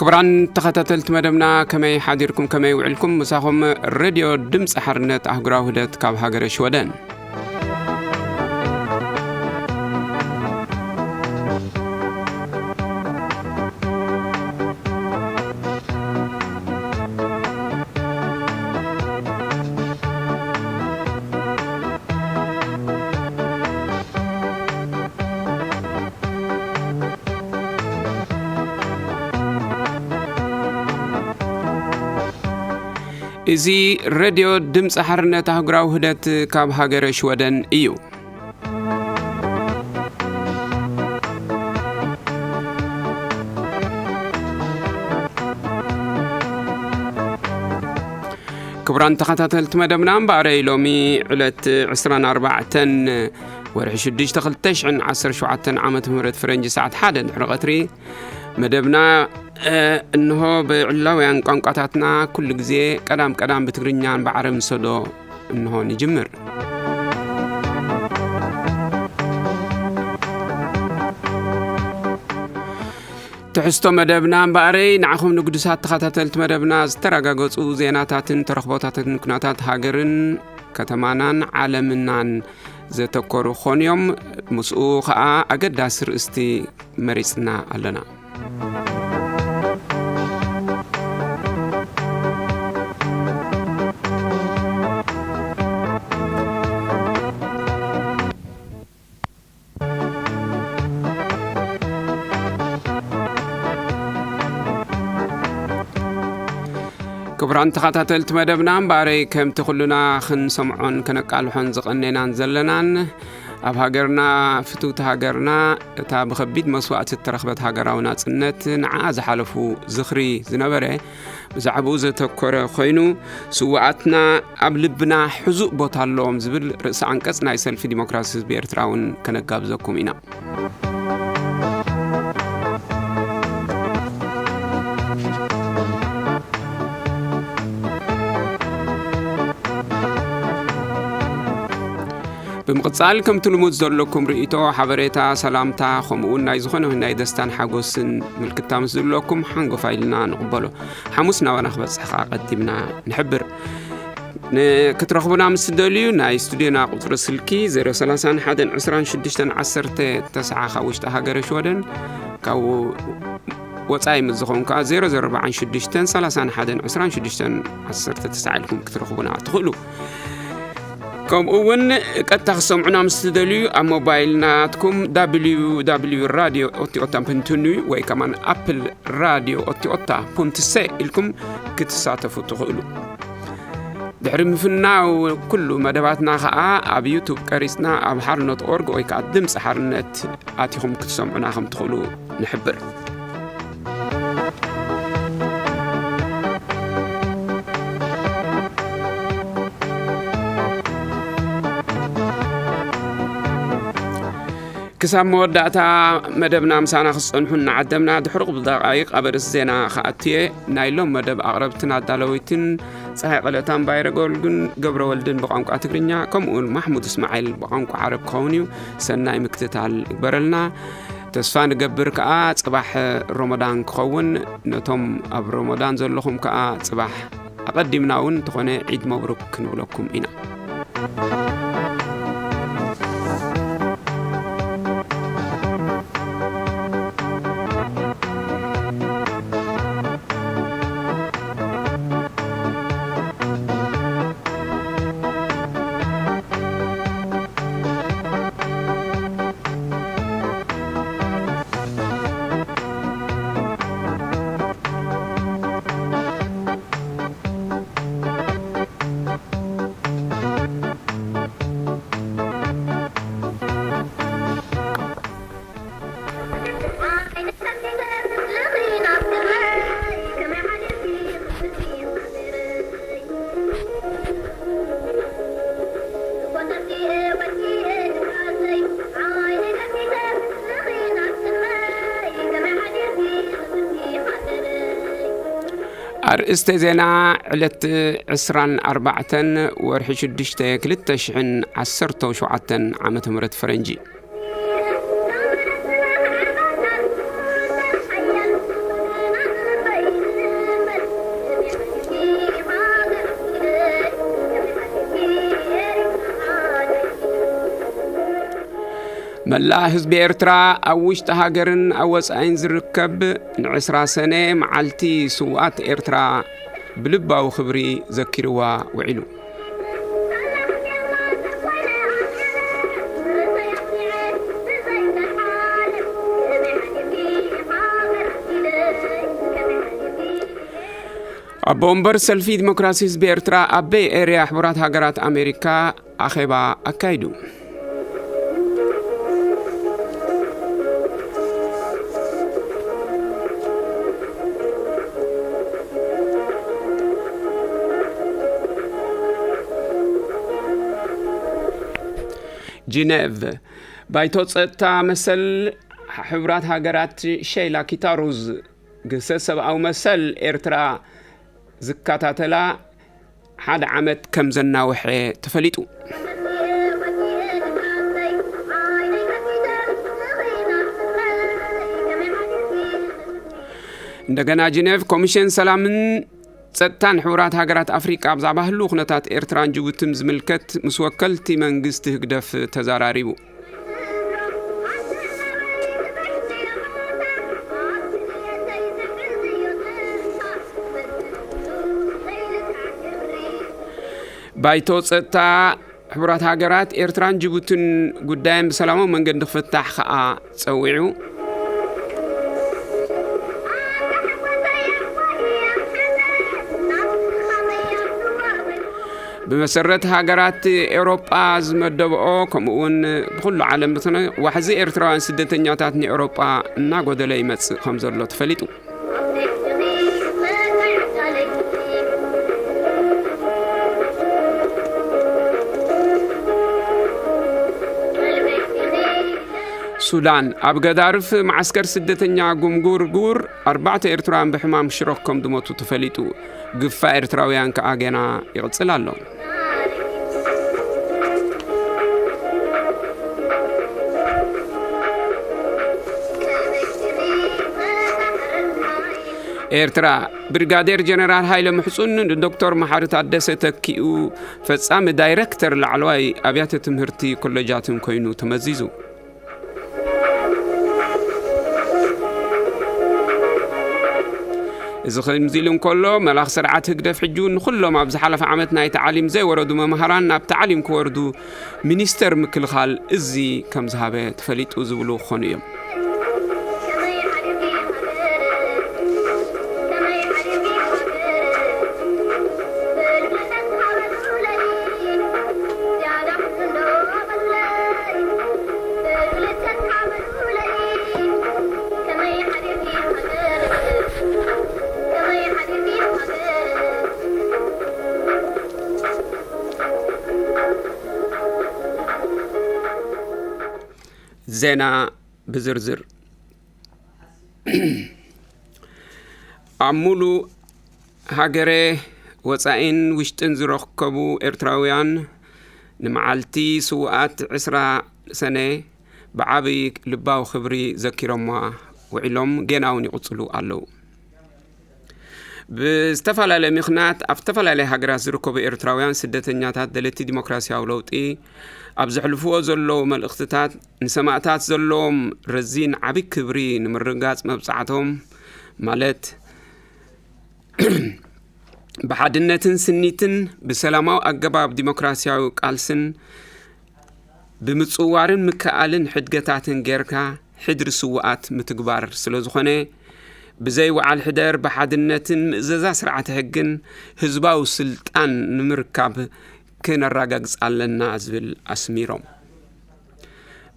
ክቡራን ተኸታተልቲ መደብና፣ ከመይ ሓዲርኩም፣ ከመይ ውዕልኩም? ምሳኹም ሬድዮ ድምፂ ሓርነት ኣህጉራዊ ውህደት ካብ ሃገረ ሽወደን። እዚ ሬድዮ ድምፂ ሓርነት ኣህጉራዊ ውህደት ካብ ሃገረ ሽወደን እዩ። ክቡራን ተኸታተልቲ መደብና፣ እምበኣረይ ሎሚ ዕለት ዕስራን ኣርባዕተን ወርሒ ሽዱሽተ ክልተ ሽሕን ዓሰርተ ሸውዓተን ዓመተ ምህረት ፈረንጂ ሰዓት ሓደ ድሕሪ ቀትሪ መደብና፣ እ፣ እንሆ ብዕላውያን ቋንቋታትና ኩሉ ግዜ ቀዳም ቀዳም ብትግርኛን ብዓረብ ንሰዶ እንሆ ንጅምር። ትሕዝቶ መደብና እምበኣረይ፣ ንዓኹም ንግዱሳት ተኸታተልቲ መደብና ዝተረጋገጹ ዜናታትን ተረኽቦታትን ኩነታት ሃገርን ከተማናን ዓለምናን ዘተኮሩ ክኾኑ እዮም። ምስኡ ኸኣ ኣገዳሲ ርእስቲ መሪጽና ኣለና። ክቡራን ተኸታተልቲ መደብና፣ እምበኣረይ ከምቲ ኩልና ክንሰምዖን ከነቃልሖን ዝቐኔናን ዘለናን፣ ኣብ ሃገርና፣ ፍትውቲ ሃገርና፣ እታ ብኸቢድ መስዋእቲ እተረኽበት ሃገራዊ ናጽነት፣ ንዓኣ ዝሓለፉ ዝኽሪ ዝነበረ፣ ብዛዕባኡ ዘተኮረ ኮይኑ፣ ስውኣትና ኣብ ልብና ሕዙእ ቦታ ኣለዎም ዝብል ርእሲ ኣንቀጽ ናይ ሰልፊ ዲሞክራሲ ህዝቢ ኤርትራ እውን ከነጋብዘኩም ኢና። ብምቕጻል፣ ከምቲ ልሙድ ዘለኩም ርእይቶ፣ ሓበሬታ፣ ሰላምታ፣ ከምኡውን ናይ ዝኾነ ናይ ደስታን ሓጎስን ምልክታ ምስ ዘለኩም፣ ሓንጎፋይ ኢልና ንቕበሎ። ሓሙስ ናባና ክበጽሕ ከኣ ቀዲምና ንሕብር። ን-፣ ክትረኽቡና ምስ ትደልዩ፣ ናይ ስቱድዮና ቁጽሪ ስልኪ ዜሮ ሰላሳን ሓደን ዕስራን ሽዱሽተን ዓሰርተ ተስዓ ካብ ውሽጢ ሃገረ ሽወደን፣ ካብ ወጻኢ ምስ ዝኾኑ ከኣ ዜሮ ዜሮ ኣርባዓን ሽዱሽተን ሰላሳን ሓደን ዕስራን ሽዱሽተን ዓሰርተ ተስዓ ኢልኩም ክትረኽቡና ትኽእሉ። ከምኡ እውን ቀጥታ ክሰምዑና ምስ ትደልዩ፣ ኣብ ሞባይል ናትኩም www radio ኦቲኦታ ፕንትኑ ወይ ከማን ኣፕል ራድዮ ኦቲኦታ ፑንት ሰ ኢልኩም ክትሳተፉ ትኽእሉ። ድሕሪ ምፍናው ኩሉ መደባትና ኸኣ ኣብ ዩቱብ ቀሪጽና ኣብ ሓርነት ኦርግ ወይ ከኣ ድምፂ ሓርነት ኣቲኹም ክትሰምዑና ከም ትኽእሉ ንሕብር። ክሳብ መወዳእታ መደብና ምሳና ክትጸንሑ እናዓደምና፣ ድሕሪ ቁሩብ ደቓይቕ ኣብ ርእሲ ዜና ክኣቱ እየ። ናይ ሎም መደብ ኣቕረብትን ኣዳለዊትን ጸሃይ ቀለታን ባይረ ገብረወልድን ብቋንቋ ትግርኛ፣ ከምኡውን ማሕሙድ እስማዒል ብቋንቋ ዓረብ ክኸውን እዩ። ሰናይ ምክትታል ይግበረልና። ተስፋ ንገብር ከኣ ጽባሕ ሮሞዳን ክኸውን፣ ነቶም ኣብ ሮሞዳን ዘለኹም ከኣ ጽባሕ ኣቐዲምና እውን እንተኾነ ዒድ መብሩክ ክንብለኩም ኢና። ኣርእስተ ዜና፣ ዕለት ዕስራን ኣርባዕተን ወርሒ ሽዱሽተ ክልተ ሽሕን ዓሰርተ ሸውዓተን ዓመተ ምህረት ፈረንጂ። መላእ ህዝቢ ኤርትራ ኣብ ውሽጢ ሃገርን ኣብ ወጻኢን ዝርከብ ንዕስራ ሰነ መዓልቲ ስውኣት ኤርትራ ብልባዊ ክብሪ ዘኪርዋ ውዒሉ። ኣቦ ወንበር ሰልፊ ዲሞክራሲ ህዝቢ ኤርትራ ኣብ ቤይ ኤርያ ሕቡራት ሃገራት ኣሜሪካ ኣኼባ ኣካይዱ። ጂኔቭ፣ ባይቶ ጸጥታ መሰል ሕቡራት ሃገራት ሸይላ ኪታሩዝ፣ ግህሰት ሰብኣዊ መሰል ኤርትራ ዝከታተላ ሓደ ዓመት ከም ዘናውሐ ተፈሊጡ። እንደገና ጂኔቭ፣ ኮሚሽን ሰላምን ጸጥታን ሕቡራት ሃገራት ኣፍሪቃ ብዛዕባ ህልው ኩነታት ኤርትራን ጅቡትን ዝምልከት ምስ ወከልቲ መንግስቲ ህግደፍ ተዘራሪቡ። ባይቶ ጸጥታ ሕቡራት ሃገራት ኤርትራን ጅቡትን ጉዳየን ብሰላማዊ መንገዲ ክፍታሕ ከኣ ጸዊዑ። ብመሰረት ሃገራት ኤውሮጳ ዝመደብኦ፣ ከምኡ እውን ብኹሉ ዓለም ብትነ-፣ ዋሕዚ ኤርትራውያን ስደተኛታት ንኤውሮጳ እናጎደለ ይመጽእ ከም ዘሎ ተፈሊጡ። ሱዳን፣ ኣብ ገዳርፍ መዓስከር ስደተኛ ጉምጉርጉር ኣርባዕተ ኤርትራውያን ብሕማም ሽሮክ ከም ዝሞቱ ተፈሊጡ። ግፋ ኤርትራውያን ከኣ ገና ይቕጽል ኣሎ። ኤርትራ፣ ብሪጋዴር ጀነራል ሃይለ ምሕጹን ንዶክተር መሓሪ ታደሰ ተኪኡ ፈጻሚ ዳይረክተር ላዕለዋይ ኣብያተ ትምህርቲ ኮሌጃትን ኮይኑ ተመዚዙ። እዚ ከምዚ ኢሉ እንከሎ፣ መላኽ ስርዓት ህግደፍ ሕጂ እውን ንኹሎም ኣብ ዝሓለፈ ዓመት ናይ ታዕሊም ዘይወረዱ መምሃራን ናብ ታዕሊም ክወርዱ ሚኒስተር ምክልኻል እዚ ከም ዝሃበ ተፈሊጡ ዝብሉ ክኾኑ እዮም። ዜና ብዝርዝር። ኣብ ሙሉእ ሃገረ፣ ወጻኢን ውሽጥን ዝረከቡ ኤርትራውያን ንመዓልቲ ስውኣት ዕስራ ሰነ ብዓቢ ልባዊ ክብሪ ዘኪሮማ ውዒሎም፣ ጌና እውን ይቕጽሉ ኣለዉ። ብዝተፈላለየ ምኽንያት ኣብ ዝተፈላለየ ሃገራት ዝርከቡ ኤርትራውያን ስደተኛታት ደለቲ ዲሞክራሲያዊ ለውጢ ኣብ ዘሕልፍዎ ዘለዉ መልእኽትታት፣ ንሰማእታት ዘለዎም ረዚን ዓቢ ክብሪ ንምርግጋጽ መብጻዕቶም፣ ማለት ብሓድነትን ስኒትን ብሰላማዊ ኣገባብ ዲሞክራሲያዊ ቃልስን ብምጽዋርን ምክእኣልን ሕድገታትን ጌርካ ሕድሪ ስውኣት ምትግባር ስለ ዝኾነ፣ ብዘይ ወዓል ሕደር ብሓድነትን ምእዘዛ ስርዓተ ሕግን ህዝባዊ ስልጣን ንምርካብ ክነረጋግጽ ኣለና ዝብል ኣስሚሮም።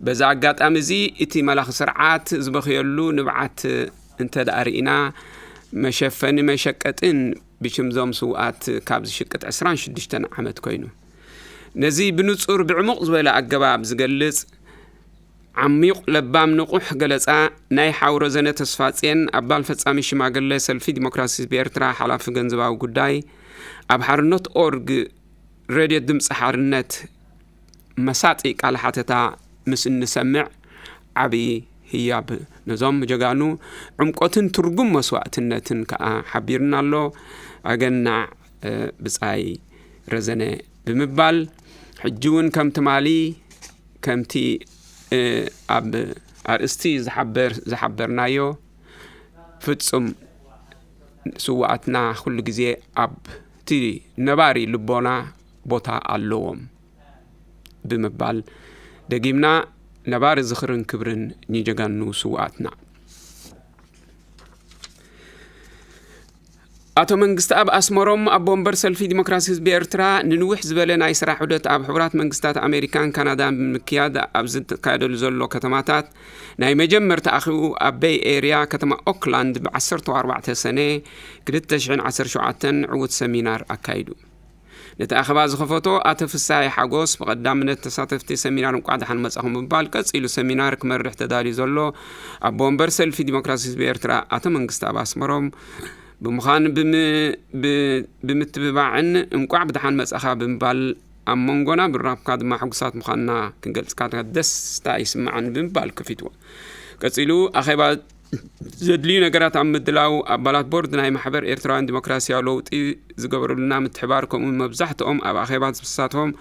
በዚ ኣጋጣሚ እዚ እቲ መላኺ ስርዓት ዝበኽየሉ ንብዓት እንተ ደኣ ርኢና፣ መሸፈኒ መሸቀጥን ብሽምዞም ስውኣት ካብ ዝሽቅጥ ዕስራን ሽዱሽተን ዓመት ኮይኑ። ነዚ ብንጹር ብዕሙቕ ዝበለ ኣገባብ ዝገልጽ ዓሚቕ ለባም ንቑሕ ገለጻ ናይ ሓው ረዘነ ተስፋጽየን ኣባል ፈጻሚ ሽማግለ ሰልፊ ዲሞክራሲ ህዝቢ ኤርትራ ሓላፊ ገንዘባዊ ጉዳይ ኣብ ሓርነት ኦርግ ሬድዮ ድምጺ ሓርነት መሳጢ ቃለ ሓተታ ምስ እንሰምዕ ዓቢ ህያብ ነዞም ጀጋኑ ዕምቆትን ትርጉም መስዋእትነትን ከኣ ሓቢርና ኣሎ። ኣገናዕ፣ እ፣ ብጻይ ረዘነ ብምባል ሕጂ እውን ከም ትማሊ ከምቲ ኣብ ኣርእስቲ ዝሓበር ዝሓበርናዮ ፍጹም ስውኣትና ኩሉ ግዜ ኣብቲ ነባሪ ልቦና ቦታ ኣለዎም ብምባል ደጊምና ነባሪ ዝኽርን ክብርን ንጀጋኑ ስውኣትና። ኣቶ መንግስቲ ኣብ ኣስመሮም ኣቦ ወንበር ሰልፊ ዲሞክራሲ ህዝቢ ኤርትራ ንንውሕ ዝበለ ናይ ስራሕ ዑደት ኣብ ሕቡራት መንግስታት ኣሜሪካን ካናዳን ብምክያድ ኣብ ዝካየደሉ ዘሎ ከተማታት ናይ መጀመርታ ኣኺቡ ኣብ ቤይ ኤርያ ከተማ ኦክላንድ ብ ዓሰርተ ኣርባዕተ ሰነ ክልተ ሽሕን ዓሰርተ ሸውዓተን ዕዉት ሰሚናር ኣካይዱ። ነቲ ኣኸባ ዝኸፈቶ ኣቶ ፍሳይ ሓጎስ ብቐዳምነት ተሳተፍቲ ሰሚናር እንቋዕ ደሓን መጻኹም ብምባል ቀጺሉ ሰሚናር ክመርሕ ተዳልዩ ዘሎ ኣቦ ወንበር ሰልፊ ዲሞክራሲ ህዝቢ ኤርትራ ኣቶ መንግስቲ ኣብ ኣስመሮም ብምዃን ብምትብባዕን እንቋዕ ብደሓን መጻኻ ብምባል ኣብ መንጎና ብራብካ ድማ ሕጉሳት ምዃንና ክንገልጽካ ደስታ ይስምዓን ብምባል ከፊትዎ። ቀጺሉ ኣኼባ ዘድልዩ ነገራት ኣብ ምድላው ኣባላት ቦርድ ናይ ማሕበር ኤርትራውያን ዲሞክራሲያዊ ለውጢ ዝገበሩልና ምትሕባር ከምኡ መብዛሕትኦም ኣብ ኣኼባ ዝሳተፎም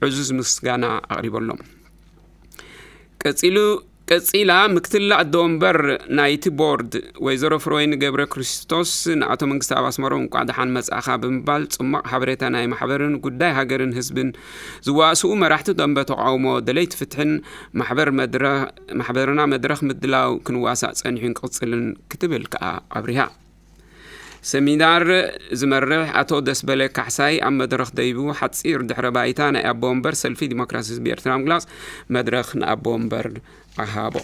ዕዙዝ ምስጋና ኣቕሪበሎም። ቀጺሉ ቀጺላ ምክትል ኣደ ወንበር ናይቲ ቦርድ ወይዘሮ ፍሮይን ገብረ ክርስቶስ ንኣቶ መንግስቲ ኣብ ኣስመሮም እንቋዕ ደሓን መጻእኻ ብምባል ጽማቕ ሓበሬታ ናይ ማሕበርን ጉዳይ ሃገርን ህዝብን ዝዋስኡ መራሕቲ ደንበ ተቃውሞ ደለይቲ ፍትሕን ማሕበርና መድረኽ ምድላው ክንዋሳእ ጸኒሑን ክቕጽልን ክትብል ከኣ ኣብሪሃ። ሰሚናር ዝመርሕ ኣቶ ደስበለ ካሕሳይ ኣብ መድረኽ ደይቡ ሓጺር ድሕረ ባይታ ናይ ኣቦ ወንበር ሰልፊ ዲሞክራሲ ህዝቢ ኤርትራ ምግላጽ መድረኽ ንኣቦ ወንበር ኣሃቦ።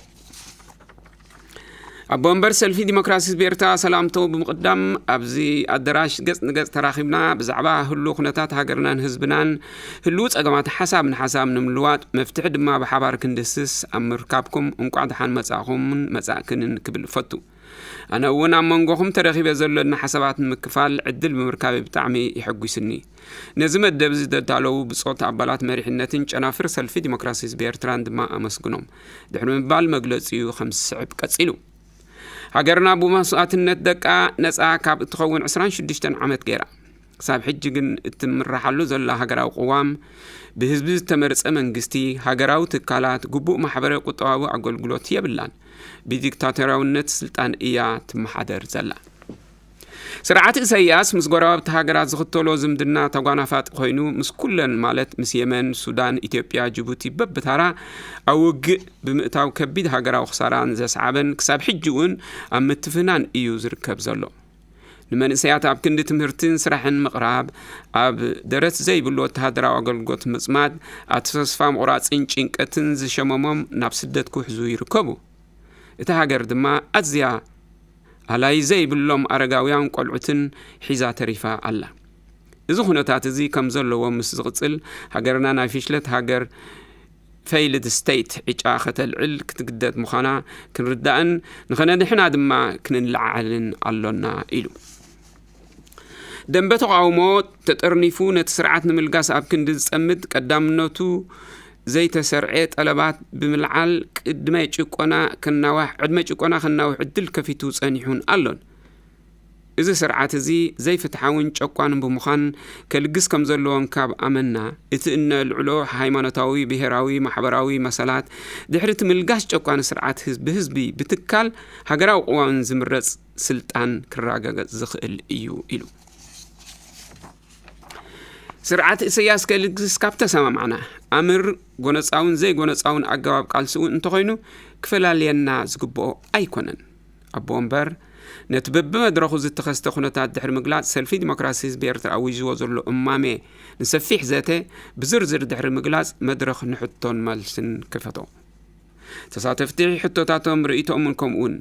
ኣቦ ወንበር ሰልፊ ዲሞክራሲ ህዝቢ ኤርትራ ሰላምተው ብምቕዳም ኣብዚ ኣደራሽ ገጽ ንገጽ ተራኺብና ብዛዕባ ህሉ ኩነታት ሃገርናን ህዝብናን ህሉ ጸገማት ሓሳብ ንሓሳብ ንምልዋጥ መፍትሒ ድማ ብሓባር ክንድስስ ኣብ ምርካብኩም እንቋዕ ደሓን መጻእኩምን መጻእክንን ክብል እፈቱ። ኣነ እውን ኣብ መንጎኹም ተረኺበ ዘሎና ሓሳባት ንምክፋል ዕድል ብምርካበይ ብጣዕሚ የሐጒስኒ። ነዚ መደብ እዚ ዘዳለዉ ብጾት ኣባላት መሪሕነትን ጨናፍር ሰልፊ ዲሞክራሲ ህዝቢ ኤርትራን ድማ ኣመስግኖም። ድሕሪ ምባል መግለጺኡ ከም ዝስዕብ ቀጺሉ። ሃገርና ብመስዋእትነት ደቃ ነጻ ካብ እትኸውን ዕስራን ሽዱሽተን ዓመት ገይራ። ክሳብ ሕጂ ግን እትምርሓሉ ዘላ ሃገራዊ ቅዋም፣ ብህዝቢ ዝተመርጸ መንግስቲ፣ ሃገራዊ ትካላት፣ ግቡእ ማሕበረ ቁጠባዊ ኣገልግሎት የብላን። ብዲክታቶርያውነት ስልጣን እያ ትመሓደር ዘላ። ስርዓት ኢሳያስ ምስ ጎረባብቲ ሃገራት ዝኽተሎ ዝምድና ተጓናፋጢ ኮይኑ፣ ምስ ኩለን ማለት ምስ የመን፣ ሱዳን፣ ኢትዮጵያ፣ ጅቡቲ በብታራ ኣብ ውግእ ብምእታው ከቢድ ሃገራዊ ክሳራን ዘስዓበን ክሳብ ሕጂ እውን ኣብ ምትፍናን እዩ ዝርከብ ዘሎ። ንመንእሰያት ኣብ ክንዲ ትምህርትን ስራሕን ምቕራብ፣ ኣብ ደረት ዘይብሉ ወተሃደራዊ ኣገልግሎት ምጽማድ፣ ኣተሳስፋ ምቑራጽን ጭንቀትን ዝሸመሞም ናብ ስደት ክውሕዙ ይርከቡ። እታ ሃገር ድማ ኣዝያ ኣላይ ዘይብሎም ኣረጋውያን ቆልዑትን ሒዛ ተሪፋ ኣላ። እዚ ኩነታት እዚ ከም ዘለዎ ምስ ዝቕጽል፣ ሃገርና ናይ ፍሽለት ሃገር፣ ፌይልድ ስቴት፣ ዕጫ ከተልዕል ክትግደድ ምዃና ክንርዳእን ንኸነድሕና ድማ ክንለዓዓልን ኣሎና ኢሉ። ደንበ ተቓውሞ ተጠርኒፉ ነቲ ስርዓት ንምልጋስ ኣብ ክንዲ ዝጸምድ ቀዳምነቱ ዘይተሰርዐ ጠለባት ብምልዓል ቅድመ ጭቆና ከናዋሕ ዕድመ ጭቆና ከናውሕ ዕድል ከፊቱ ጸኒሑን ኣሎን። እዚ ስርዓት እዚ ዘይፍትሓውን ጨቋንን ብምዃን ከልግስ ከም ዘለዎን ካብ ኣመና እቲ እነልዕሎ ሃይማኖታዊ፣ ብሄራዊ፣ ማሕበራዊ መሰላት ድሕሪ እቲ ምልጋስ ጨቋኒ ስርዓት ህዝቢ ብህዝቢ ብትካል ሃገራዊ ቅዋምን ዝምረጽ ስልጣን ክረጋገጽ ዝኽእል እዩ ኢሉ። ስርዓት ኢሳያስ ከልግስ ካብ ተሰማማዕና ኣምር ጎነጻውን ዘይጎነጻውን ኣገባብ ቃልስኡ እንተኾይኑ ክፈላልየና ዝግብኦ ኣይኮነን። ኣቦ ወንበር ነቲ በብመድረኹ ዝተኸስተ ኩነታት ድሕሪ ምግላጽ ሰልፊ ዲሞክራሲ ህዝቢ ኤርትራ ኣዊጅዎ ዘሎ እማሜ ንሰፊሕ ዘተ ብዝርዝር ድሕሪ ምግላጽ መድረኽ ንሕቶን መልስን ክፈቶ። ተሳተፍቲ ሕቶታቶም ርእይቶምን ከምኡውን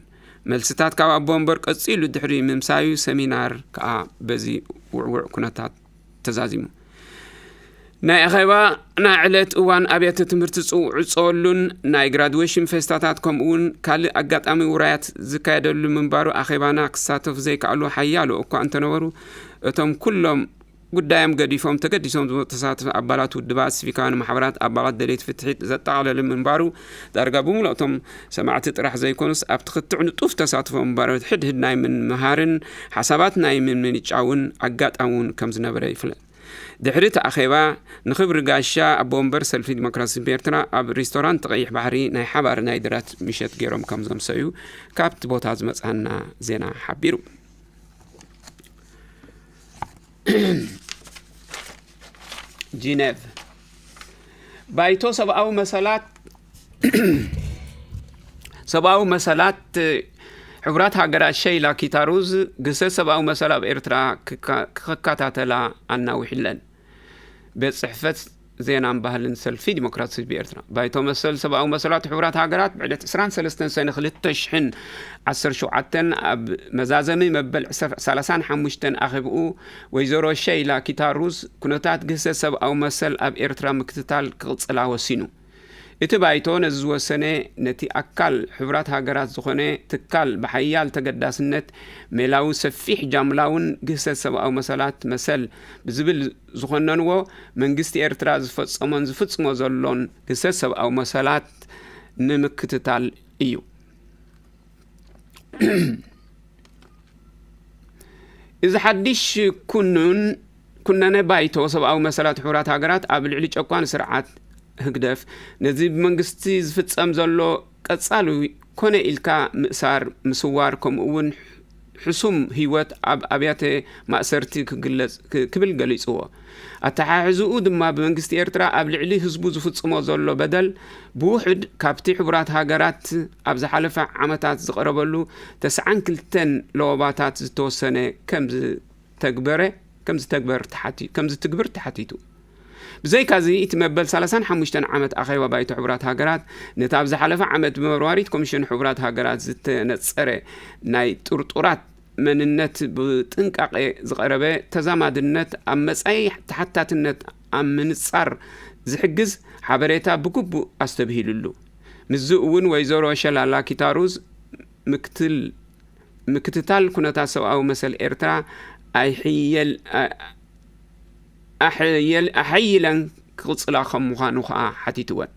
መልስታት ካብ ኣቦ ወንበር ቀጺሉ ድሕሪ ምምሳዩ ሰሚናር ከኣ በዚ ውዕውዕ ኩነታት ተዛዚሙ። ናይ ኣኼባ ናይ ዕለት እዋን ኣብያተ ትምህርቲ ዝዕጸወሉን ናይ ግራድዌሽን ፌስታታት ከምኡውን ካልእ ኣጋጣሚ ውራያት ዝካየደሉ ምንባሩ ኣኼባና ክሳተፉ ዘይከኣሉ ሓያሎ እኳ እንተነበሩ እቶም ኩሎም ጉዳዮም ገዲፎም ተገዲሶም ዝመጹ ተሳተፍቲ ኣባላት ውድባት፣ ሲቪካውያን ማሕበራት፣ ኣባላት ደለይቲ ፍትሒ ዘጠቓለለ ምንባሩ ዳርጋ ብምሉእ እቶም ሰማዕቲ ጥራሕ ዘይኮኑስ ኣብቲ ክትዕ ንጡፍ ተሳትፎ ምንባሩ ሕድሕድ ናይ ምምሃርን ሓሳባት ናይ ምምንጫውን ኣጋጣሚ እውን ከም ዝነበረ ይፍለጥ። ድሕሪ እቲ ኣኼባ፣ ንክብሪ ጋሻ ኣቦ ወንበር ሰልፊ ዲሞክራሲ ህዝቢ ኤርትራ ኣብ ሬስቶራንት ቀይሕ ባሕሪ ናይ ሓባር ናይ ድራት ምሸት ገይሮም ከም ዘምሰዩ ካብቲ ቦታ ዝመጽኣና ዜና ሓቢሩ። ጂኔቭ። ባይቶ ሰብኣዊ መሰላት ሰብኣዊ መሰላት ሕቡራት ሃገራት ሸይላ ኪታሩዝ፣ ግህሰት ሰብኣዊ መሰል ኣብ ኤርትራ ክካ-፣ ክከታተላ ኣናዊሕለን። ቤት ጽሕፈት ዜናን ባህልን ሰልፊ ዲሞክራሲ ህዝቢ ኤርትራ። ባይቶ መሰል ሰብኣዊ መሰላት ሕቡራት ሃገራት ብዕለት ዕስራን ሰለስተን ሰነ ክልተ ሽሕን ዓሰርተ ሸውዓተን ኣብ መዛዘሚ መበል ዕስራ፣ ሰላሳን ሓሙሽተን ኣኼብኡ፣ ወይዘሮ ሸይላ ኪታሩዝ፣ ኩነታት ግህሰት ሰብኣዊ መሰል ኣብ ኤርትራ ምክትታል ክቕጽላ ወሲኑ። እቲ ባይቶ ነዚ ዝወሰነ፣ ነቲ ኣካል ሕቡራት ሃገራት ዝኾነ ትካል ብሓያል ተገዳስነት ሜላዊ ሰፊሕ ጃምላውን ግህሰት ሰብኣዊ መሰላት መሰል ብዝብል ዝኾነንዎ፣ መንግስቲ ኤርትራ ዝፈጸሞን ዝፍጽሞ ዘሎን ግህሰት ሰብኣዊ መሰላት ንምክትታል እዩ። እዚ ሓድሽ ኩኑን-፣ ኩነነ ባይቶ ሰብኣዊ መሰላት ሕቡራት ሃገራት ኣብ ልዕሊ ጨቋኒ ስርዓት ህግደፍ፣ ነዚ ብመንግስቲ ዝፍጸም ዘሎ ቀጻሊ ኮነ ኢልካ ምእሳር፣ ምስዋር፣ ከምኡ እውን ሕሱም ህይወት ኣብ ኣብያተ ማእሰርቲ ክግለጽ፣ ክ-፣ ክብል ገሊጽዎ። ኣተሓሕዝኡ ድማ ብመንግስቲ ኤርትራ ኣብ ልዕሊ ህዝቡ ዝፍጽሞ ዘሎ በደል ብውሑድ ካብቲ ሕቡራት ሃገራት ኣብ ዝሓለፈ ዓመታት ዝቐረበሉ ተስዓን ክልተን ለወባታት ዝተወሰነ ከም ዝተግበረ፣ ከም ዝተግበር ተሓቲ-፣ ከም ዝትግብር ተሓቲቱ። ብዘይካዚ፣ እቲ መበል ሰላሳን ሓሙሽተን ዓመት ኣኼባ ባይቶ ሕቡራት ሃገራት፣ ነቲ ኣብ ዝሓለፈ ዓመት ብመርማሪት ኮሚሽን ሕቡራት ሃገራት ዝተነጸረ ናይ ጥርጡራት መንነት ብጥንቃቄ ዝቐረበ፣ ተዛማድነት ኣብ መጻኢ ተሓታትነት ኣብ ምንጻር ዝሕግዝ ሓበሬታ ብግቡእ ኣስተብሂሉሉ። ምስዚ እውን ወይዘሮ ሸላላ ኪታሩዝ ምክትል፣ ምክትታል ኩነታት ሰብኣዊ መሰል ኤርትራ ኣይሕየል-፣ ኣ-፣ ኣሕየል-፣ ኣሐይለን ክቕጽላ ከም ምዃኑ ከኣ ሓቲትወን።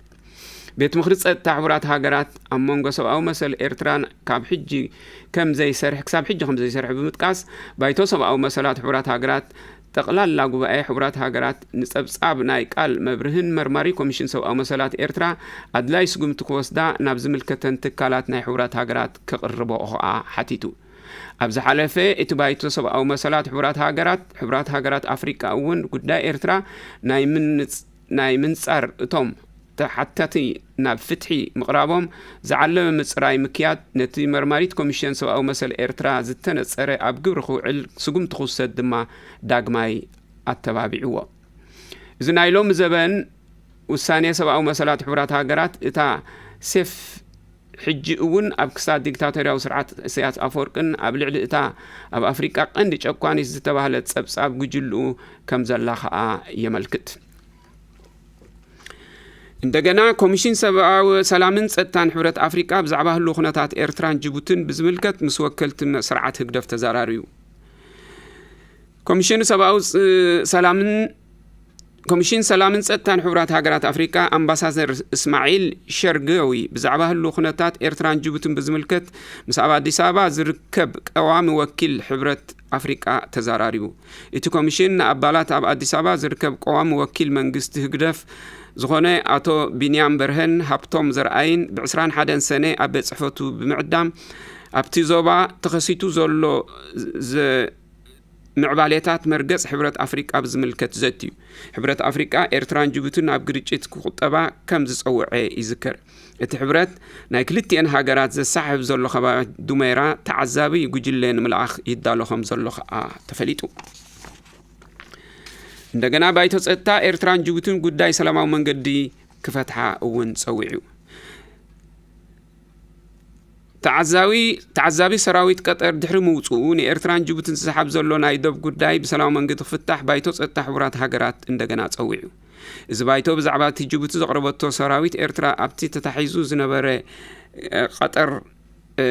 ቤት ምኽሪ ጸጥታ ሕቡራት ሃገራት ኣብ መንጎ ሰብኣዊ መሰል ኤርትራን ካብ ሕጂ ከም ዘይሰርሕ፣ ክሳብ ሕጂ ከም ዘይሰርሕ ብምጥቃስ፣ ባይቶ ሰብኣዊ መሰላት ሕቡራት ሃገራት ጠቕላላ ጉባኤ ሕቡራት ሃገራት ንጸብጻብ ናይ ቃል መብርህን መርማሪ ኮሚሽን ሰብኣዊ መሰላት ኤርትራ ኣድላይ ስጉምቲ ክወስዳ ናብ ዝምልከተን ትካላት ናይ ሕቡራት ሃገራት ከቕርቦ ከኣ ሓቲቱ። ኣብ ዝሓለፈ፣ እቲ ባይቶ ሰብኣዊ መሰላት ሕቡራት ሃገራት፣ ሕቡራት ሃገራት ኣፍሪቃ እውን ጉዳይ ኤርትራ ናይ ምንጽ-፣ ናይ ምንጻር እቶም ተሓታቲ ናብ ፍትሒ ምቕራቦም ዝዓለመ ምጽራይ ምክያድ፣ ነቲ መርማሪት ኮሚሽን ሰብኣዊ መሰል ኤርትራ ዝተነጸረ ኣብ ግብሪ ክውዕል ስጉምቲ ክውሰድ ድማ ዳግማይ ኣተባቢዕዎ። እዚ ናይ ሎሚ ዘበን ውሳኔ ሰብኣዊ መሰላት ሕቡራት ሃገራት፣ እታ ሴፍ ሕጂ እውን ኣብ ክሳድ ዲክታቶርያዊ ስርዓት ኢሳያስ ኣፈወርቅን ኣብ ልዕሊ እታ ኣብ ኣፍሪቃ ቀንዲ ጨቋኒት ዝተባህለት ጸብጻብ ጉጅልኡ ከም ዘላ ከኣ የመልክት። እንደገና፣ ኮሚሽን ሰብኣዊ ሰላምን ጸጥታን ሕብረት ኣፍሪቃ ብዛዕባ ህልው ኩነታት ኤርትራን ጅቡትን ብዝምልከት ምስ ወከልቲ ስርዓት ህግደፍ ተዘራሪቡ። ኮሚሽን ሰብኣዊ ፅ-፣ ሰላምን፣ ኮሚሽን ሰላምን ጸጥታን ሕቡራት ሃገራት ኣፍሪቃ ኣምባሳደር እስማዒል ሸርገዊ ብዛዕባ ህልው ኩነታት ኤርትራን ጅቡትን ብዝምልከት ምስ ኣብ ኣዲስ ኣበባ ዝርከብ ቀዋሚ ወኪል ሕብረት ኣፍሪቃ ተዘራሪቡ። እቲ ኮሚሽን ንኣባላት ኣብ ኣዲስ ኣበባ ዝርከብ ቀዋሚ ወኪል መንግስቲ ህግደፍ ዝኾነ ኣቶ ቢንያም በርሀን ሃብቶም ዘርኣይን ብዕስራን ሓደን ሰነ ኣብ ቤት ጽሕፈቱ ብምዕዳም ኣብቲ ዞባ ተኸሲቱ ዘሎ ዘ-፣ ምዕባሌታት መርገጽ ሕብረት ኣፍሪቃ ብዝምልከት ዘትዩ። ሕብረት ኣፍሪቃ ኤርትራን ጅቡትን ኣብ ግርጭት ክቁጠባ ከም ዝጸውዐ ይዝከር። እቲ ሕብረት ናይ ክልቲኤን ሃገራት ዘሳሕብ ዘሎ ከባቢ ዱሜራ ተዓዛቢ ጉጅለ ንምልኣኽ ይዳሎ ከም ዘሎ ከኣ ተፈሊጡ። እንደገና ባይቶ ጸጥታ ኤርትራን ጅቡትን ጉዳይ ሰላማዊ መንገዲ ክፈትሓ እውን ጸዊዑ። ተዓዛዊ-፣ ተዓዛቢ ሰራዊት ቀጠር ድሕሪ ምውጽኡ ንኤርትራን ጅቡትን ዝሰሓብ ዘሎ ናይ ዶብ ጉዳይ ብሰላማዊ መንገዲ ክፍታሕ ባይቶ ጸጥታ ሕቡራት ሃገራት እንደገና ጸዊዑ። እዚ ባይቶ ብዛዕባ እቲ ጅቡቲ ዘቕረበቶ ሰራዊት ኤርትራ ኣብቲ ተታሒዙ ዝነበረ፣ እ፣ ቀጠር፣ እ፣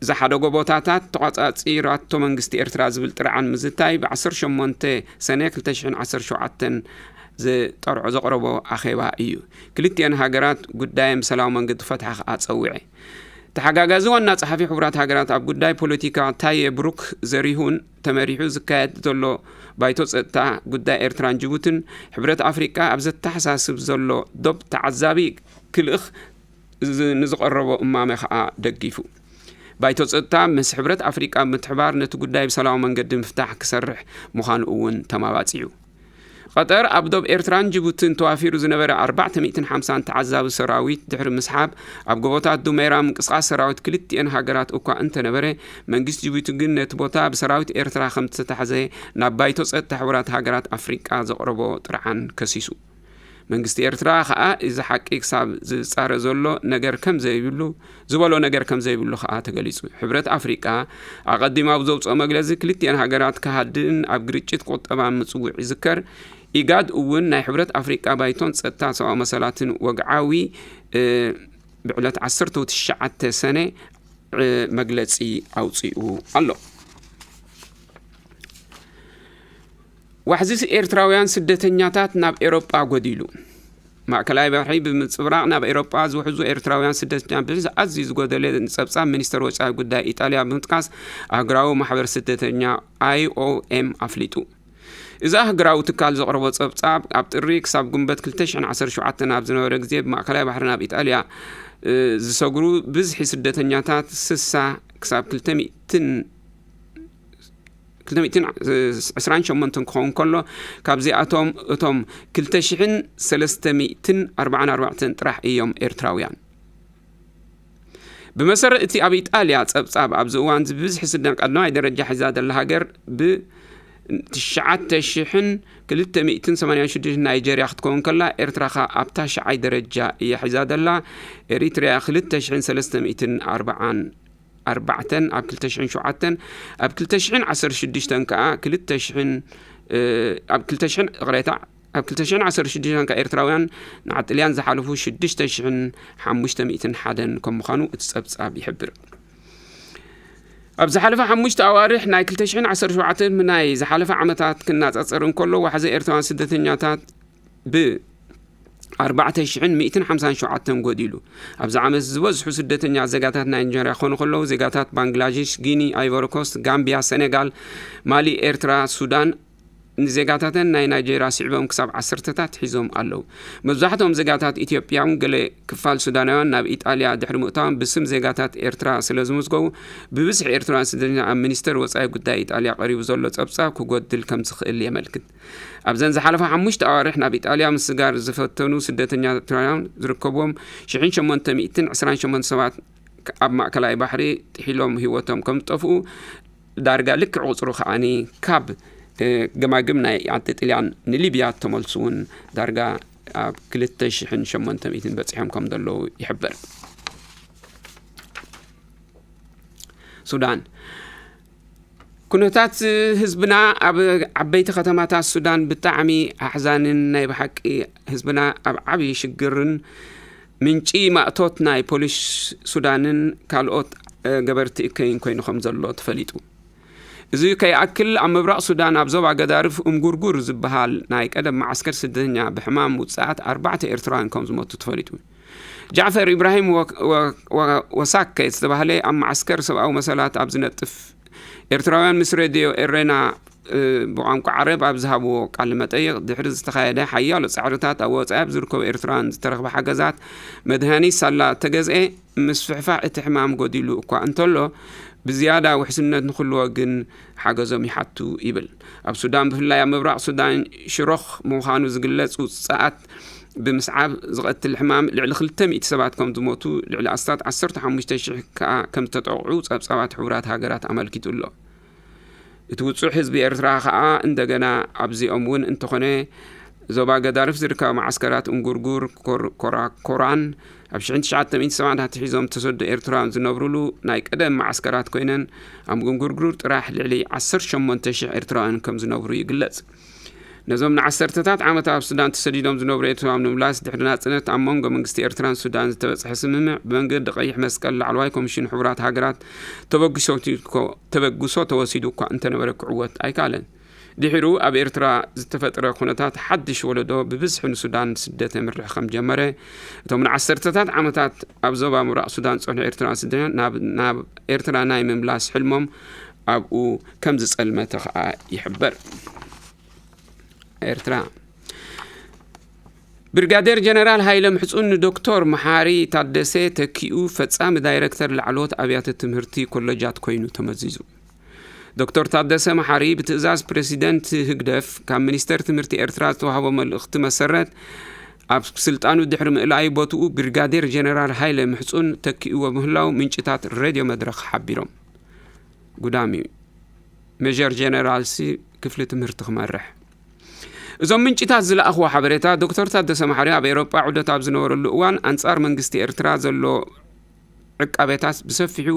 ዝሓደጎ ቦታታት ተቋጻጺራቶ መንግስቲ ኤርትራ ዝብል ጥርዓን ምዝታይ ብ ዓሰርተ ሸሞንተ ሰነ ክልተ ሽሕን ዓሰርተ ሸውዓተን ዝጠርዖ ዘቕረቦ ኣኼባ እዩ። ክልቲኤን ሃገራት ጉዳየን ብሰላማዊ መንገዲ ክፈትሓ ከኣ ጸዊዐ። ተሓጋጋዚ ዋና ጸሓፊ ሕቡራት ሃገራት ኣብ ጉዳይ ፖለቲካ ታየ ብሩክ ዘሪሁን ተመሪሑ ዝካየድ ዘሎ ባይቶ ጸጥታ ጉዳይ ኤርትራን ጅቡትን፣ ሕብረት ኣፍሪቃ ኣብ ዘተሓሳስብ ዘሎ ዶብ ተዓዛቢ ክልእኽ ዝ-፣ ንዝቐረቦ እማመ ከኣ ደጊፉ። ባይቶ ጸጥታ ምስ ሕብረት ኣፍሪቃ ብምትሕባር ነቲ ጉዳይ ብሰላማዊ መንገዲ ምፍታሕ ክሰርሕ ምዃኑ እውን ተማባጺዑ። ቀጠር ኣብ ዶብ ኤርትራን ጅቡትን ተዋፊሩ ዝነበረ ኣርባዕተ ሚእትን ሓምሳን ተዓዛቢ ሰራዊት ድሕሪ ምስሓብ፣ ኣብ ጎቦታት ዱሜራ ምንቅስቓስ ሰራዊት ክልቲኤን ሃገራት እኳ እንተነበረ፣ መንግስቲ ጅቡቲ ግን ነቲ ቦታ ብሰራዊት ኤርትራ ከም ዝተታሕዘ ናብ ባይቶ ጸጥታ ሕቡራት ሃገራት ኣፍሪቃ ዘቕረቦ ጥርዓን ከሲሱ። መንግስቲ ኤርትራ ከኣ እዚ ሓቂ ክሳብ ዝጻረ ዘሎ ነገር ከም ዘይብሉ፣ ዝበሎ ነገር ከም ዘይብሉ ከኣ ተገሊጹ። ሕብረት ኣፍሪቃ ኣቐዲሙ ኣብ ዘውጽኦ መግለጺ፣ ክልቲኤን ሃገራት ክሃድእን ኣብ ግርጭት ቁጠባ ምጽውዕ ይዝከር። ኢጋድ እውን ናይ ሕብረት ኣፍሪቃ ባይቶን ጸጥታ ሰብኣዊ መሰላትን ወግዓዊ፣ እ፣ ብዕለት ዓሰርተ ትሽዓተ ሰነ፣ እ፣ መግለጺ ኣውጺኡ ኣሎ። ዋሕዚ ኤርትራውያን ስደተኛታት ናብ ኤውሮጳ ጎዲሉ። ማእከላይ ባሕሪ ብምጽብራቕ ናብ ኤውሮጳ ዝውሕዙ ኤርትራውያን ስደተኛ ብዝሒ ኣዝዩ ዝጎደለ ጸብጻብ ሚኒስተር ወጻኢ ጉዳይ ኢጣልያ ብምጥቃስ፣ ኣህጉራዊ ማሕበር ስደተኛ ኣይ ኦ ኤም ኣፍሊጡ። እዚ ኣህጉራዊ ትካል ዘቕረቦ ጸብጻብ፣ ኣብ ጥሪ ክሳብ ጉንበት ክልተ ሽሕን ዓሰርተ ሸውዓተን ኣብ ዝነበረ ግዜ ብማእከላይ ባሕሪ ናብ ኢጣልያ፣ እ፣ ዝሰግሩ ብዝሒ ስደተኛታት ስሳ ክሳብ ክልተ ሚእትን ክልተ ሚእትን ዕስራን ሸሞንተን ክኸውን ከሎ፣ ካብዚኣቶም እቶም ክልተ ሽሕን ሰለስተ ሚእትን ኣርባዓን ኣርባዕተን ጥራሕ እዮም ኤርትራውያን። ብመሰረት እቲ ኣብ ኢጣልያ ጸብጻብ፣ ኣብዚ እዋን እዚ ብብዝሒ ስደን ቀዳማይ ደረጃ ሒዛ ዘላ ሃገር ብ ትሽዓተ ሽሕን ክልተ ሚእትን ሰማንያን ሽዱሽተን ናይጀርያ ክትከውን ከላ፣ ኤርትራ ከኣ ኣብ ታሽዓይ ደረጃ እያ ሒዛ ዘላ። ኤሪትርያ ክልተ ሽሕን ሰለስተ ሚእትን ኣርባዓን ኣርባዕተን ኣብ ክልተ ሽሕን ሸውዓተን፣ ኣብ ክልተ ሽሕን ዓሰርተ ሽዱሽተን ከኣ ክልተ ሽሕን፣ እ፣ ኣብ ክልተ ሽሕን፣ ይቕሬታ፣ ኣብ ክልተ ሽሕን ዓሰርተ ሽዱሽተን ከኣ ኤርትራውያን ንዓዲ ጥልያን ዝሓለፉ ሽዱሽተ ሽሕን ሓሙሽተ ሚእትን ሓደን ከም ምዃኑ እቲ ጸብጻብ ይሕብር። ኣብ ዝሓለፈ ሓሙሽተ ኣዋርሕ ናይ ክልተ ሽሕን ዓሰርተ ሸውዓተን ምስ ናይ ዝሓለፈ ዓመታት ክነጻጸር እንከሎ፣ ዋሕዚ ኤርትራውያን ስደተኛታት ብ ኣርባዕተ ሽሕን ሚእትን ሓምሳን ሸውዓተን ጎዲሉ። ኣብዚ ዓመት ዝበዝሑ ስደተኛ ዜጋታት ናይ ናይጀርያ ክኾኑ ከለዉ፣ ዜጋታት ባንግላዴሽ፣ ጊኒ፣ ኣይቮሪ ኮስት፣ ጋምቢያ፣ ሰኔጋል፣ ማሊ፣ ኤርትራ፣ ሱዳን፣ ንዜጋታተን ናይ ናይጀርያ ስዒቦም ክሳብ ዓሰርተታት ሒዞም ኣለዉ። መብዛሕትኦም ዜጋታት ኢትዮጵያን ገለ ክፋል ሱዳናውያን ናብ ኢጣልያ ድሕሪ ምእታዎም ብስም ዜጋታት ኤርትራ ስለ ዝምዝገቡ፣ ብብዝሒ ኤርትራውያን ስደተኛ ኣብ ሚኒስተር ወጻኢ ጉዳይ ኢጣልያ ቀሪቡ ዘሎ ጸብጻብ ክጎድል ከም ዝኽእል የመልክት። ኣብዘን ዝሓለፋ ሓሙሽተ ኣዋርሕ ናብ ኢጣልያ ምስጋር ዝፈተኑ ስደተኛ ኤርትራውያን ዝርከብዎም ሽሕን ሸሞንተ ሚእትን ዕስራን ሸሞንተ ሰባት ኣብ ማእከላይ ባሕሪ ጥሒሎም ህይወቶም ከም ዝጠፍኡ፣ ዳርጋ ልክዕ ቁጽሩ ከኣኒ ካብ፣ እ፣ ገማግም ናይ ዓዲ ጥልያን ንሊብያ እተመልሱ እውን ዳርጋ ኣብ ክልተ ሽሕን ሸሞንተ ሚእትን በጺሖም ከም ዘለዉ ይሕበር። ሱዳን። ኩነታት ህዝብና ኣብ ዓበይቲ ከተማታት ሱዳን ብጣዕሚ ኣሕዛንን ናይ ብሓቂ ህዝብና ኣብ ዓብዪ ሽግርን ምንጪ ማእቶት ናይ ፖሊስ ሱዳንን ካልኦት፣ እ፣ ገበርቲ እከይን ኮይኑ ከም ዘሎ ተፈሊጡ። እዚ ከይኣክል ኣብ ምብራቕ ሱዳን ኣብ ዞባ ገዳርፍ እምጉርጉር ዝበሃል ናይ ቀደም መዓስከር ስደተኛ ብሕማም ውጽኣት ኣርባዕተ ኤርትራውያን ከም ዝሞቱ ተፈሊጡ። ጃዕፈር ኢብራሂም ወ-፣ ወ-፣ ወ-፣ ወሳከ ዝተባህለ ኣብ መዓስከር ሰብኣዊ መሰላት ኣብ ዝነጥፍ ኤርትራውያን ምስ ሬድዮ ኤሬና፣ እ፣ ብቋንቋ ዓረብ ኣብ ዝሃብዎ ቃለ መጠይቕ፣ ድሕሪ ዝተኻየደ ሓያሎ ጻዕርታት ኣብ ወጻኢ ኣብ ዝርከቡ ኤርትራውያን ዝተረኽበ ሓገዛት መድሃኒት ሳላ ተገዝኤ፣ ምስፍሕፋሕ እቲ ሕማም ጎዲሉ እኳ እንተሎ፣ ብዝያዳ ውሕስነት ንክህልዎ ግን ሓገዞም ይሓቱ ይብል። ኣብ ሱዳን፣ ብፍላይ ኣብ ምብራቕ ሱዳን ሽሮኽ ምዃኑ ዝግለጽ ውጽኣት ብምስዓብ ዝቐትል ሕማም ልዕሊ ክልተ ሚእቲ ሰባት ከም ዝሞቱ፣ ልዕሊ ኣስታት ዓሰርተ ሓሙሽተ ሽሕ ከኣ ከም ዝተጠቕዑ ጸብጻባት ሕቡራት ሃገራት ኣመልኪቱ ኣሎ። እቲ ውጹዕ ህዝቢ ኤርትራ ከኣ እንደገና ኣብዚኦም እውን እንተኾነ ዞባ ገዳርፍ ዝርከባ መዓስከራት እንጉርጉር፣ ኮር-፣ ኮራኮራን ኣብ ሽሕን ትሽዓተ ሚእትን ሰብዓን ኣትሒዞም ተሰዶ ኤርትራውያን ዝነብሩሉ ናይ ቀደም መዓስከራት ኮይነን ኣብ እንጉርጉር ጥራሕ ልዕሊ ዓሰርተ ሸሞንተ ሽሕ ኤርትራውያን ከም ዝነብሩ ይግለጽ። ነዞም ንዓሰርተታት ዓመታት ኣብ ሱዳን ተሰዲዶም ዝነብሩ ኤርትራውያን ንምምላስ ድሕሪ ናጽነት ኣብ መንጎ መንግስቲ ኤርትራን ሱዳን ዝተበጽሐ ስምምዕ ብመንገዲ ቀይሕ መስቀል ላዕለዋይ ኮሚሽን ሕቡራት ሃገራት ተበግሶ፣ ተበግሶ ተወሲዱ እኳ እንተነበረ ክዕወት ኣይከኣለን። ድሒሩ ኣብ ኤርትራ ዝተፈጥረ ኩነታት ሓድሽ ወለዶ ብብዝሒ ንሱዳን ስደት የምርሕ ከም ጀመረ፣ እቶም ንዓሰርተታት ዓመታት ኣብ ዞባ ምብራቕ ሱዳን ዝጸንሑ ኤርትራውያን ስደተኛታት ናብ፣ ናብ ኤርትራ ናይ ምምላስ ሕልሞም ኣብኡ ከም ዝጸልመተ ከኣ ይሕበር። ኤርትራ። ብርጋዴር ጀነራል ሃይለ ምሕጹን ንዶክተር መሓሪ ታደሰ ተኪኡ ፈጻሚ ዳይረክተር ላዕለዎት ኣብያተ ትምህርቲ ኮለጃት ኮይኑ ተመዚዙ። ዶክተር ታደሰ መሓሪ ብትእዛዝ ፕሬሲደንት ህግደፍ ካብ ሚኒስተር ትምህርቲ ኤርትራ ዝተዋህቦ መልእኽቲ መሰረት፣ ኣብ ስልጣኑ ድሕሪ ምእላዩ ቦትኡ ብሪጋዴር ጀነራል ሃይለ ምሕጹን ተኪእዎ ምህላው ምንጭታት ሬድዮ መድረኽ ሓቢሮም። ጉዳም እዩ። ሜጀር ጀነራልሲ ክፍሊ ትምህርቲ ክመርሕ። እዞም ምንጭታት ዝለኣኽዎ ሓበሬታ፣ ዶክተር ታደሰ መሓሪ ኣብ ኤውሮጳ ዑደት ኣብ ዝነበረሉ እዋን ኣንጻር መንግስቲ ኤርትራ ዘሎ ዕቃቤታት ብሰፊሑ፣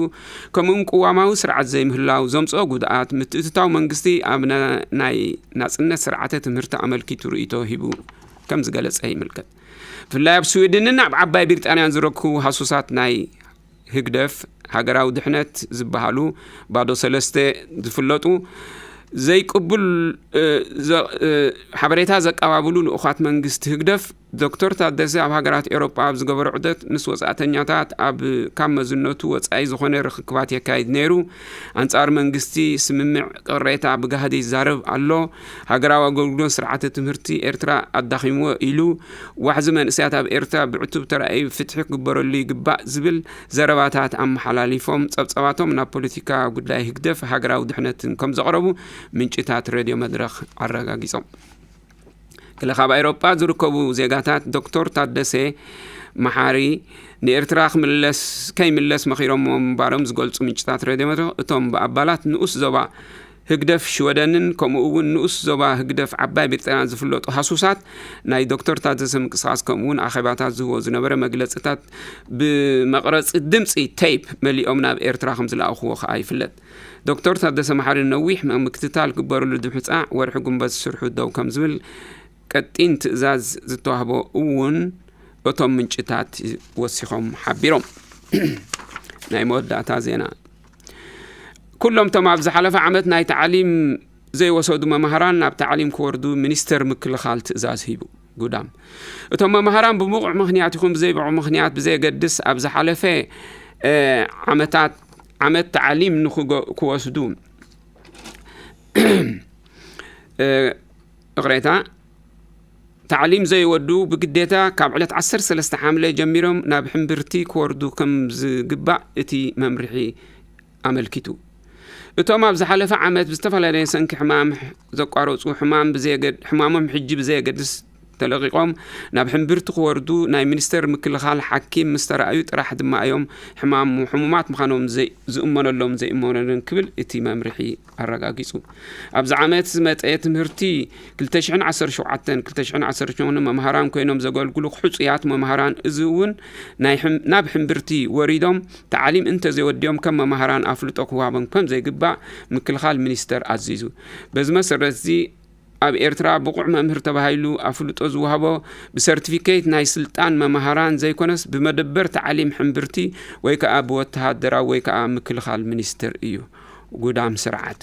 ከምኡውን ቅዋማዊ ስርዓት ዘይምህላው ዘምጽኦ ጉድኣት፣ ምትእትታው መንግስቲ ኣብ ና-፣ ናይ ናጽነት ስርዓተ ትምህርቲ ኣመልኪቱ ርእይቶ ሂቡ ከም ዝገለጸ ይምልከት። ብፍላይ ኣብ ስዊድንን ኣብ ዓባይ ብሪጣንያን ዝረክቡ ሃሱሳት ናይ ህግደፍ ሃገራዊ ድሕነት ዝበሃሉ ባዶ ሰለስተ ዝፍለጡ ዘይቅቡል፣ እ፣ ዘ-፣ እ፣ ሓበሬታ ዘቀባብሉ ልኡኻት መንግስቲ ህግደፍ፣ ዶክተር ታደሰ ኣብ ሃገራት ኤውሮጳ ኣብ ዝገበሮ ዑደት ምስ ወጻእተኛታት ኣብ ካብ መዝነቱ ወጻኢ ዝኾነ ርኽክባት የካይድ ነይሩ። ኣንጻር መንግስቲ ስምምዕ ቅሬታ ብጋህዲ ይዛረብ ኣሎ። ሃገራዊ ኣገልግሎት ስርዓተ ትምህርቲ ኤርትራ ኣዳኺምዎ ኢሉ፣ ዋሕዚ መንእሰያት ኣብ ኤርትራ ብዕቱብ ተራእዩ ፍትሒ ክግበረሉ ይግባእ ዝብል ዘረባታት ኣመሓላሊፎም፣ ጸብጸባቶም ናብ ፖለቲካ ጉዳይ ህግደፍ ሃገራዊ ድሕነትን ከም ዘቕረቡ ምንጭታት ሬድዮ መድረኽ ኣረጋጊጾም። ገለ ካብ ኣውሮጳ ዝርከቡ ዜጋታት፣ ዶክተር ታደሰ መሓሪ ንኤርትራ ክምለስ፣ ከይምለስ መኺሮምዎ ምንባሮም ዝገልጹ ምንጭታት ሬድዮ መድረኽ፣ እቶም ብኣባላት ንኡስ ዞባ ህግደፍ ሽወደንን ከምኡ እውን ንኡስ ዞባ ህግደፍ ዓባይ ብሪጣንያን ዝፍለጡ ሃሱሳት፣ ናይ ዶክተር ታደሰ ምንቅስቓስ ከምኡ እውን ኣኼባታት ዝህቦ ዝነበረ መግለጽታት ብመቕረጺ ድምጺ ቴይፕ መሊኦም ናብ ኤርትራ ከም ዝለኣኽዎ ከኣ ይፍለጥ። ዶክተር ታደሰ መሓሪ ነዊሕ ምክትታል ክግበረሉ ብምጻዕ፣ ወርሒ ጉንበት ስርሑ ደው ከም ዝብል ቀጢን ትእዛዝ ዝተዋህቦ እውን እቶም ምንጭታት ወሲኾም ሓቢሮም። ናይ መወዳእታ ዜና። ኩሎም እቶም ኣብ ዝሓለፈ ዓመት ናይ ታዕሊም ዘይወሰዱ መማህራን ናብ ታዕሊም ክወርዱ ሚኒስተር ምክልኻል ትእዛዝ ሂቡ። ጉዳም። እቶም መማህራን ብብቑዕ ምኽንያት ይኹን ብዘይብቑዕ ምኽንያት ብዘየገድስ ኣብ ዝሓለፈ፣ እ፣ ዓመታት፣ ዓመት ታዕሊም ንኽገ-፣ ክወስዱ፣ እ፣ ይቕሬታ፣ ታዕሊም ዘይወዱ ብግዴታ ካብ ዕለት ዓሰርተ ሰለስተ ሓምለ ጀሚሮም ናብ ሕምብርቲ ክወርዱ ከም ዝግባእ እቲ መምርሒ ኣመልኪቱ። እቶም ኣብ ዝሓለፈ ዓመት ብዝተፈላለየ ሰንኪ ሕማም ዘቋረጹ፣ ሕማም ብዘየገድ-፣ ሕማሞም ሕጂ ብዘየገድስ ተለቒቖም ናብ ሕምብርቲ ክወርዱ ናይ ሚኒስተር ምክልኻል ሓኪም ምስ ተራእዩ ጥራሕ ድማ እዮም ሕማም፣ ሕሙማት ምዃኖም ዘይ-፣ ዝእመነሎም ዘይእመነሎምን ክብል እቲ መምርሒ ኣረጋጊጹ። ኣብዚ ዓመት ዝመጸ ትምህርቲ ክልተ ሽሕን ዓሰርተ ሸውዓተን፣ ክልተ ሽሕን ዓሰርተ ሸሞንተን መምሃራን ኮይኖም ዘገልግሉ ሕጹያት መምሃራን፣ እዚ እውን ናይ ሕም-፣ ናብ ሕምብርቲ ወሪዶም ታዕሊም እንተዘይወዲኦም ከም መምሃራን ኣፍልጦ ክወሃቦም ከም ዘይግባእ ምክልኻል ሚኒስተር ኣዚዙ። በዚ መሰረት እዚ ኣብ ኤርትራ ብቑዕ መምህር ተባሂሉ ኣፍልጦ ዝወሃቦ ብሰርቲፊኬት ናይ ስልጣን መምሃራን ዘይኮነስ ብመደበር ታዕሊም ሕምብርቲ ወይ ከኣ ብወተሃደራዊ ወይ ከኣ ምክልኻል ሚኒስተር እዩ። ጉዳም ስርዓት።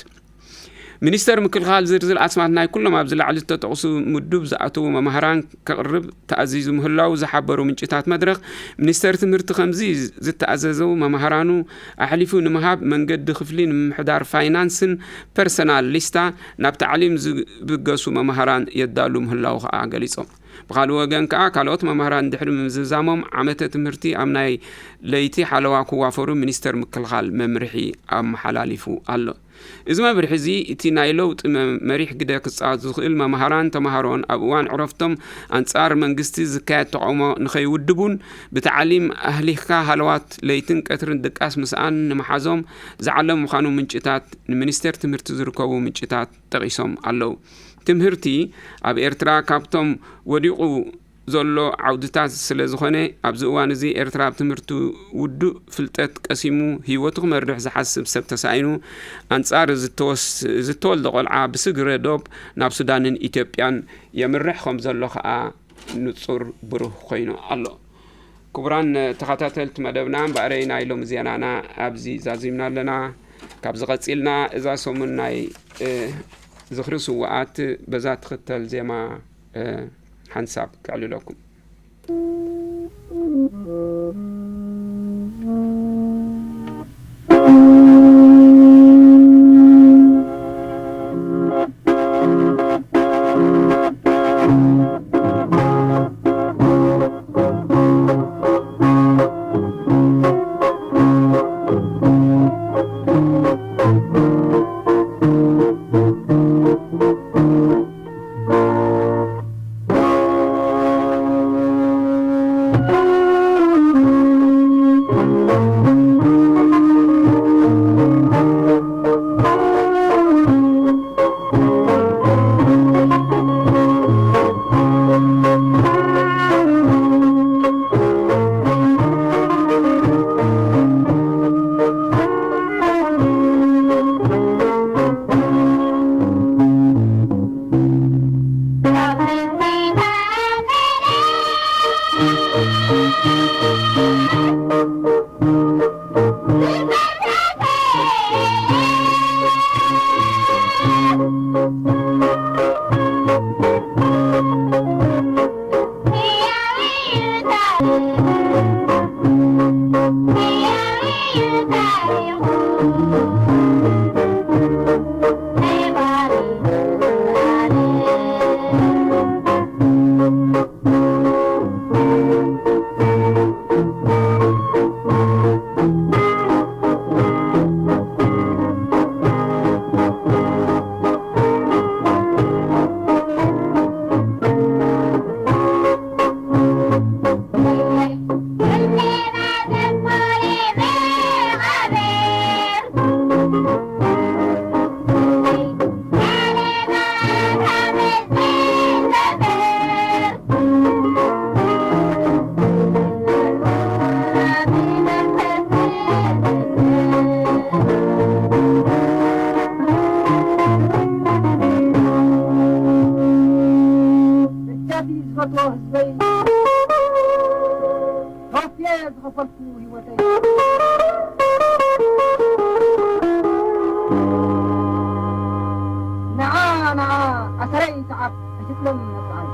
ሚኒስተር ምክልኻል ዝርዝር ኣስማት ናይ ኩሎም ኣብዚ ላዕሊ ዝተጠቕሱ ምዱብ ዝኣተዉ መምሃራን ከቕርብ ተኣዚዙ ምህላዉ ዝሓበሩ ምንጭታት መድረኽ፣ ሚኒስተር ትምህርቲ ከምዚ ዝተኣዘዘው መምሃራኑ ኣሕሊፉ ንምሃብ መንገዲ ክፍሊ ንምምሕዳር ፋይናንስን ፐርሰናል ሊስታ ናብ ታዕሊም ዝብገሱ መምሃራን የዳሉ ምህላዉ ከኣ ገሊጾም። ብኻልእ ወገን ከኣ ካልኦት መምሃራን ድሕሪ ምዝዛሞም ዓመተ ትምህርቲ ኣብ ናይ ለይቲ ሓለዋ ክዋፈሩ ሚኒስተር ምክልኻል መምርሒ ኣመሓላሊፉ ኣሎ። እዚ መምርሒ እዚ፣ እቲ ናይ ለውጢ መ-፣ መሪሕ ግደ ክጻወት ዝኽእል መምሃራን ተምሃሮን ኣብ እዋን ዕረፍቶም ኣንጻር መንግስቲ ዝካየድ ተቓውሞ ንኸይውድቡን ብታዕሊም ኣህሊኽካ ሃለዋት ለይትን ቀትርን ድቃስ ምስኣን ንምሓዞም ዝዓለም ምዃኑ ምንጭታት፣ ንሚኒስቴር ትምህርቲ ዝርከቡ ምንጭታት ጠቒሶም ኣለዉ። ትምህርቲ ኣብ ኤርትራ ካብቶም ወዲቑ ዘሎ ዓውድታት ስለ ዝኾነ፣ ኣብዚ እዋን እዚ ኤርትራ ኣብ ትምህርቲ ውዱእ ፍልጠት ቀሲሙ ህይወቱ ክመርሕ ዝሓስብ ሰብ ተሳኢኑ፣ ኣንጻር ዝተወስ-፣ ዝተወልደ ቆልዓ ብስግረ ዶብ ናብ ሱዳንን ኢትዮጵያን የምርሕ ከም ዘሎ ከኣ ንጹር ብሩህ ኮይኑ ኣሎ። ክቡራን ተኸታተልቲ መደብና፣ እምበኣረይ ናይ ሎሚ ዜናና ኣብዚ ዛዚምና ኣለና። ካብዚ ቀጺልና እዛ ሰሙን ናይ፣ እ፣ ዝኽሪ ስውኣት በዛ ትኽተል ዜማ፣ እ፣ ሓንሳብ ከዕልለኩም። ደጃፊ ዝፈትዎ ህዝበይ፣ ከፍየ ዝኸፈልኩ ህይወተይ። ንዓ፣ ንዓ፣ ኣሰረይ ሰዓብ፣ ኣይትጥለም መጽዓይ።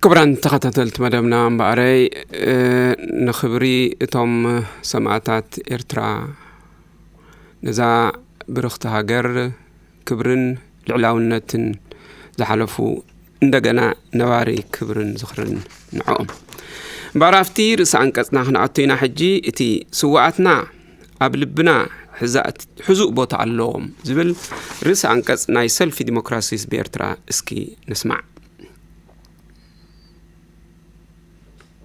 ክቡራን ተኸታተልቲ መደብና እምበኣረይ፣ እ፣ ንኽብሪ እቶም ሰማእታት ኤርትራ፣ ነዛ ብርኽቲ ሃገር ክብርን ልዕላውነትን ዝሓለፉ እንደገና ነባሪ ክብርን ዝኽርን ንዕኦም። እምበኣር ኣብቲ ርእሲ ኣንቀጽና ክንኣቱ ኢና። ሕጂ እቲ ስውኣትና ኣብ ልብና ሕዛእት-፣ ሕዙእ ቦታ ኣለዎም ዝብል ርእሰ ኣንቀጽ ናይ ሰልፊ ዲሞክራሲ ህዝቢ ኤርትራ እስኪ ንስማዕ።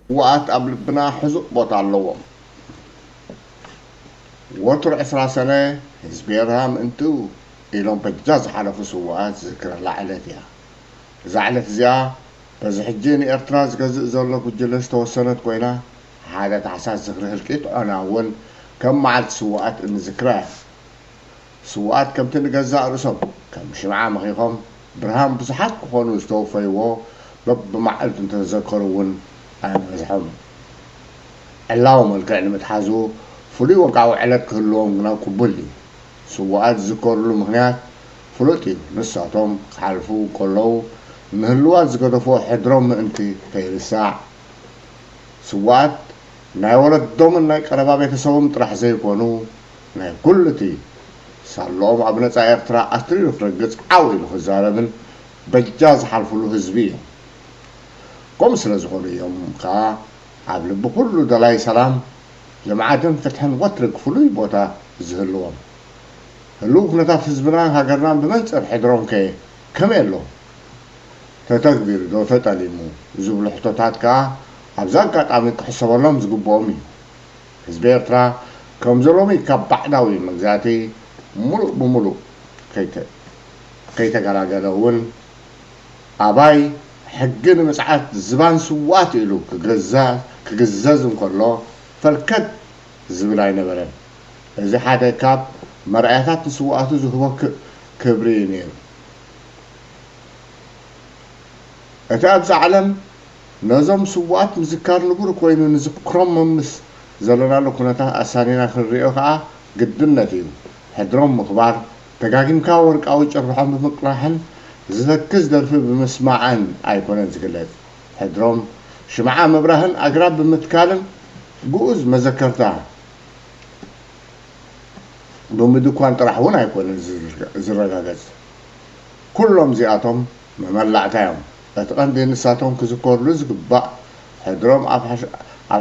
ስውኣት ኣብ ልብና ሕዙእ ቦታ ኣለዎም። ወትሩ ዕስራ ሰነ ህዝቢ ኤርትራ ምእንትኡ ኢሎም በጃ ዝሓለፉ ስውኣት ዝዝክረላ ዕለት እያ። እዛ ዕለት እዚኣ በዚ ሕጂ ንኤርትራ ዝገዝእ ዘሎ ጉጅለ ዝተወሰነት ኮይና፣ ሓደ ታሕሳስ ዝኽሪ ህልቂት ዖና እውን ከም መዓልቲ ስውኣት እንዝክራ እያ። ስውኣት ከምቲ ንገዛእ ርእሶም ከም ሽምዓ መኺኾም ብርሃን ብዙሓት ክኾኑ ዝተወፈይዎ በብመዓልቱ እንተተዘከሩ እውን ኣይምበዝሖምን። ዕላዊ መልክዕ ንምትሓዙ ፍሉይ ወግዓዊ ዕለት ክህልዎም ግና ቅቡል እዩ። ስውኣት ዝዝከሩሉ ምኽንያት ፍሉጥ እዩ። ንሳቶም ክሓልፉ ከለዉ ንህልዋት ዝገደፍዎ ሕድሮም ምእንቲ ከይርሳዕ። ስውኣት ናይ ወለዶምን ናይ ቀረባ ቤተሰቦም ጥራሕ ዘይኮኑ፣ ናይ ኩሉ እቲ ሳለኦም ኣብ ነጻ ኤርትራ ኣትሪሩ ክረግጽ ዓው ኢሉ ክዛረብን በጃ ዝሓልፍሉ ህዝቢ እዮም። ከምኡ ስለ ዝኾኑ እዮም ከኣ ኣብ ልቢ ኩሉ ደላይ ሰላም፣ ልምዓትን ፍትሕን ወትሪ ፍሉይ ቦታ ዝህልዎም። ህሉው ኩነታት ህዝብናን ሃገርናን ብመንጽር ሕድሮም ከ ከመይ ኣሎ? ተተግቢሩ ዶ ተጠሊሙ? ዝብሉ ሕቶታት ከኣ ኣብዚ ኣጋጣሚ ክሕሰበሎም ዝግብኦም እዩ። ህዝቢ ኤርትራ ከምዚ ሎሚ ካብ ባዕዳዊ መግዛእቲ ምሉእ ብምሉእ ከይተ-፣ ከይተገላገለ እውን ኣባይ ሕጊ ንምጽዓት ዝባን ስውኣት ኢሉ ክገዛ-፣ ክግዘዝ እንከሎ ፈልከት ዝብል ኣይነበረን። እዚ ሓደ ካብ መርኣያታት ንስውኣቱ ዝህቦ ክ-፣ ክብሪ እዩ ነይሩ። እቲ ኣብዚ ዓለም ነዞም ስውኣት ምዝካር ንቡር ኮይኑ ንዝክሮም መምስ ዘለናሉ ኩነታት ኣሳኒና ክንሪኦ ከኣ ግድነት እዩ። ሕድሮም ምኽባር ደጋጊምካ ወርቃዊ ጭርሖም ብምቅላሕን ዝተክዝ ደርፊ ብምስማዕን ኣይኮነን ዝግለጽ። ሕድሮም ሽምዓ ምብራህን ኣግራብ ብምትካልን ግኡዝ መዘከርታ ብምድኳን ጥራሕ እውን ኣይኮነን ዝረጋገጽ። ኩሎም እዚኣቶም መመላእታ እዮም። እቲ ቀንዲ ንሳቶም ክዝከሩሉ ዝግባእ ሕድሮም ኣብ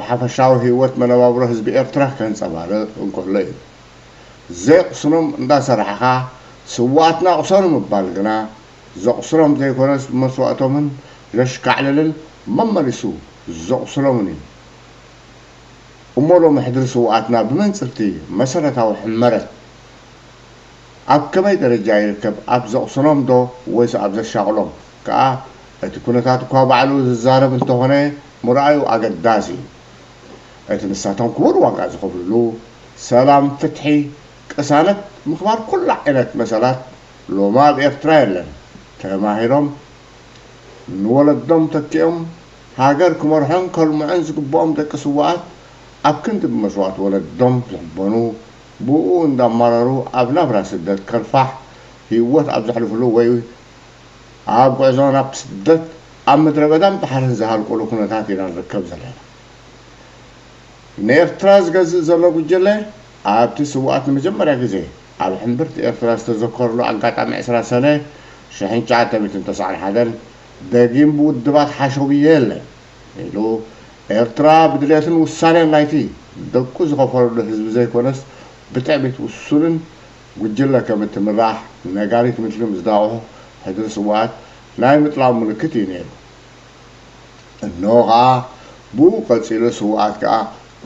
ሓፈሻዊ ህይወት መነባብሮ ህዝቢ ኤርትራ ከንጸባርቕ እንከሎ እዩ። ዘይቕስኖም እንዳሰራሕኻ ስውኣትና ቅሰኑ ምባል ግና ዘቕስኖም ዘይኮነስ ብመስዋእቶምን ዘሽካዕልልን መመሊሱ ዘቕስኖምን እዩ። እሞ ሎሚ ሕድሪ ስውኣትና ብመንጽርቲ መሰረታዊ ሕመረት ኣብ ከመይ ደረጃ ይርከብ? ኣብ ዘቕስኖም ዶ ወይስ ኣብ ዘሻቕሎም? ከኣ እቲ ኩነታት እኳ ባዕሉ ዝዛረብ እንተኾነ ምርኣዩ ኣገዳሲ እዩ። እቲ ንሳቶም ክቡር ዋጋ ዝኸፍልሉ ሰላም፣ ፍትሒ፣ ቅሳነት፣ ምኽባር ኩሉ ዓይነት መሰላት ሎሚ ኣብ ኤርትራ የለን። ተማሂሮም ንወለዶም ተኪኦም ሃገር ክመርሑን ከልምዑን ዝግብኦም ደቂ ስውኣት ኣብ ክንዲ ብመስዋእቲ ወለዶም ዝሕበኑ ብኡ እንዳማረሩ ኣብ ናብራ ስደት ከርፋሕ ህይወት ኣብ ዘሕልፍሉ ወይ ኣብ ጉዕዞ ናብ ስደት ኣብ ምድረ በዳን ባሕርን ዝሃልቁሉ ኩነታት ኢና ንርከብ ዘለና። ንኤርትራ ዝገዝእ ዘሎ ጉጅለ ኣብቲ ስውኣት ንመጀመርያ ግዜ ኣብ ሕምብርቲ ኤርትራ ዝተዘከሩሉ ኣጋጣሚ ዕስራ ሰነ ሽሕን ትሽዓተ ሚእትን ተስዓን ሓደን ደጊም ብውድባት ሓሸውየ የለን ኢሉ ኤርትራ ብድሌትን ውሳኔን ናይቲ ደቁ ዝኸፈለሉ ህዝቢ ዘይኮነስ ብትዕቢት ውሱንን ጉጅለ ከም እትምራሕ ነጋሪት ምድሪ ምስ ዳቑሑ ሕድሪ ስውኣት ናይ ምጥላው ምልክት እዩ ነይሩ። እነሆ ኸኣ ብኡ ቀጺሉ ስውኣት ከኣ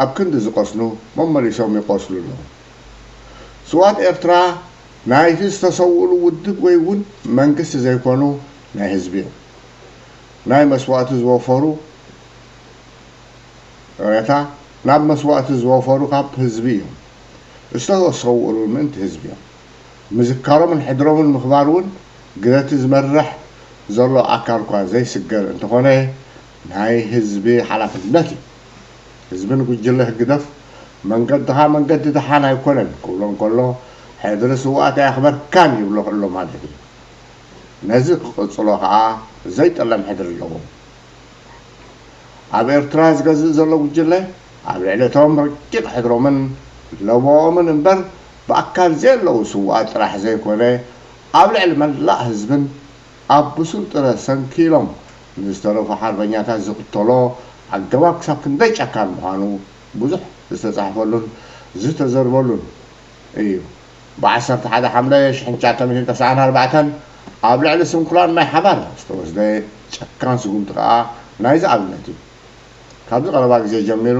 ኣብ ክንዲ ዝቐስኑ መመሊሶም ይቖስሉ ኣለዉ። ስውኣት ኤርትራ ናይቲ ዝተሰውእሉ ውድብ ወይ እውን መንግስቲ ዘይኮኑ ናይ ህዝቢ እዮም። ናይ መስዋእቲ ዝወፈሩ ይቕሬታ፣ ናብ መስዋእቲ ዝወፈሩ ካብ ህዝቢ እዮም። ዝተሰውእሉ ምእንቲ ህዝቢ እዮም። ምዝካሮምን ሕድሮምን ምኽባር እውን ግደቲ ዝመርሕ ዘሎ ኣካል እኳ ዘይስገር እንተኾነ ናይ ህዝቢ ሓላፍነት እዩ። ህዝቢ ንጉጅለ ህግደፍ መንገድኻ መንገዲ ደሓን ኣይኮነን ክብሎ እንከሎ ሕድሪ ስውኣት ኣየኽበርካን ይብሎ ኣሎ ማለት እዩ። ነዚ ክቕጽሎ ኸኣ ዘይጠለም ሕድሪ ኣለዎ። ኣብ ኤርትራ ዝገዝእ ዘሎ ጉጅለ ኣብ ልዕሊ እቶም ረቂቕ ሕድሮምን ለበኦምን እምበር ብኣካል ዘየለዉ ስውኣት ጥራሕ ዘይኮነ ኣብ ልዕሊ መላእ ህዝብን ኣብ ብሱል ጥረ ሰንኪሎም ንዝተረፉ ሓርበኛታት ዝኽተሎ ኣገባብ ክሳብ ክንደይ ጨካን ምዃኑ ብዙሕ ዝተጻሕፈሉን ዝተዘርበሉን እዩ። ብ ዓሰርተ ሓደ ሓምለ ሽሕን ትሽዓተ ሚእትን ተስዓን ኣርባዕተን ኣብ ልዕሊ ስንኩላን ማይ ሓባር ዝተወስደ ጨካን ስጉምቲ ከኣ ናይዚ ኣብነት እዩ። ካብዚ ቀረባ ግዜ ጀሚሩ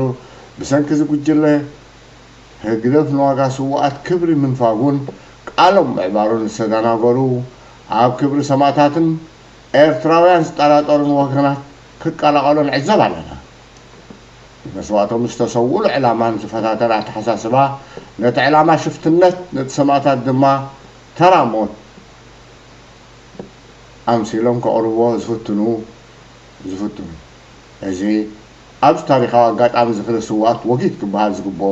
ብሰንኪ እዚ ጉጅለ ህግደፍ ንዋጋ ስዉኣት ክብሪ ምንፋጉን ቃሎም ምዕባሩን ዝተደናገሩ፣ ኣብ ክብሪ ሰማእታትን ኤርትራውያን ዝጠራጠሩን ወገናት ክቀላቐሉ ንዕዘብ ኣለና። ንመስዋእቶም ዝተሰውኡሉ ዕላማን ዝፈታተን ኣተሓሳስባ፣ ነቲ ዕላማ ሽፍትነት፣ ነቲ ሰማእታት ድማ ተራ ሞት ኣምሲሎም ከቕርብዎ ዝፍትኑ፣ ዝፍትኑ። እዚ ኣብዚ ታሪኻዊ ኣጋጣሚ ዝኽሪ ስውኣት ወጊድ ክበሃል ዝግብኦ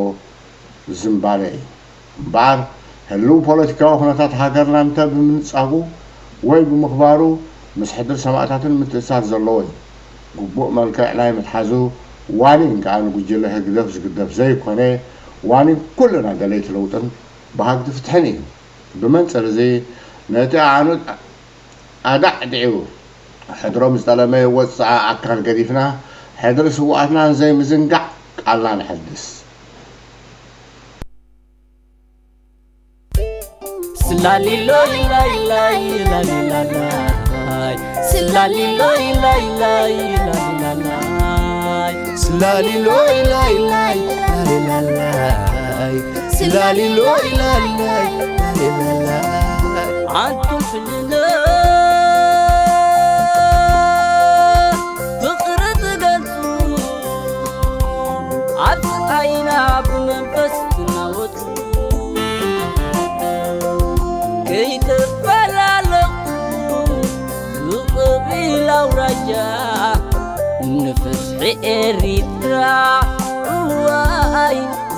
ዝንባለ እዩ። እምበኣር፣ ህልው ፖለቲካዊ ኩነታት ሃገርና እንተ ብምንጻጉ ወይ ብምኽባሩ፣ ምስ ሕድሪ ሰማእታትን ምትእስሳር ዘለዎ እዩ። ግቡእ መልክዕ ናይ ምትሓዙ ዋኒን ከኣ ንጉጅለ ህግደፍ ዝግደፍ ዘይኮነ፣ ዋኒን ኩልና ደለይቲ ለውጥን በሃግቲ ፍትሕን እዩ። ብመንጽር እዚ፣ ነቲ ኣዕኑድ ኣዳዕዲዑ ሕድሮም ዝጠለመ ወጽዓ ኣካል ገዲፍና፣ ሕድሪ ስውኣትና ዘይምዝንጋዕ ቃልና ነሐድስ። ስላሊሎ ኢላይ ኢላይ ኢላሊላላ ስላሊሎ ኢላይ ኢላይ ኢላሊላላ ስላሊሎ ኢላይ ኢላይ ኢላሊላላ ስላሊሎ ኢላሊላይ ኢላሊላላ ኣንቱም ፍልለ ፍቕሪ ትገልጹ ኣብ ስቓይና ብመንፈስ ትናወጹ ከይተፈላለኹ ብቐቢል ኣውራጃ ንፍትሒ ኤሪትራ እዋይ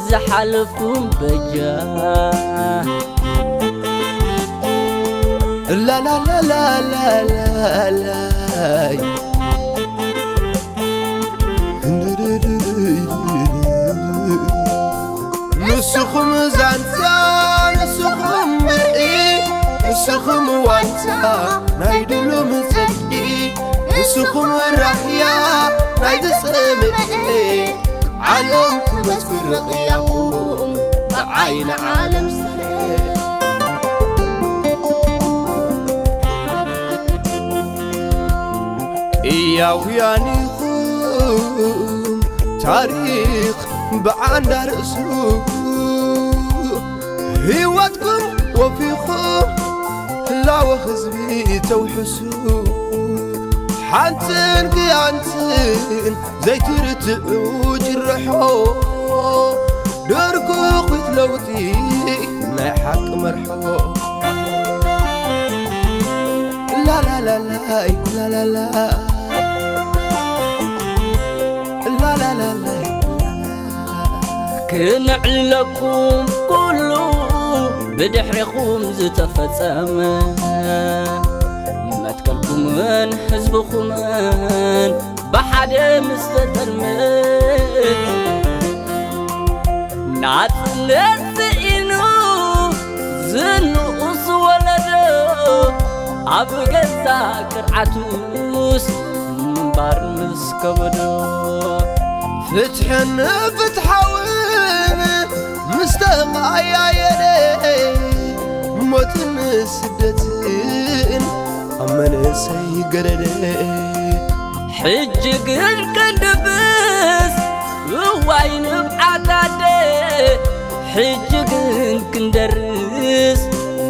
ዝሓለፍኩም በጃ ላላላላላላይ ንስኹም ዛንታ ንስኹም ብርዒ ንስኹም ዋንታ ናይ ድሉም ጽድቂ ንስኹም ራህያ ናይ ዝጽምዒ ዓለም ትመስክር ርቕያኹም ብዓይኒ ዓለም ስርዒ እያውያን ኢኹም ታሪኽ ብዓንዳ ርእሱ ህይወትኩም ወፊኹም ህላወ ህዝቢ ተውሕሱ ሓንትን ክያንትን ዘይትርትዑ ጭርሖ ድርኩኺት ለውጢ ናይ ሓቂ መርሖ ላላላላይ ላላላ ላላላላይ ክነዕልለኩም ኩሉ ብድሕሪኹም ዝተፈጸመ መትከልኩምን ህዝብኹምን ብሓደ ምስ ተጠርመ ናጽነት ስኢኑ ዝንኡስ ወለዶ ኣብ ገዛ ቅርዓቱስ ምንባር ምስ ከበዶ ፍትሕን ፍትሓውን ምስ ተቐያየረ ሞትን ስደትን ኣብ መንእሰይ ገደደ ሕጂ ግን ክንድብስ እዋይ ንብዓት ኣደ ሕጂ ግን ክንደርስ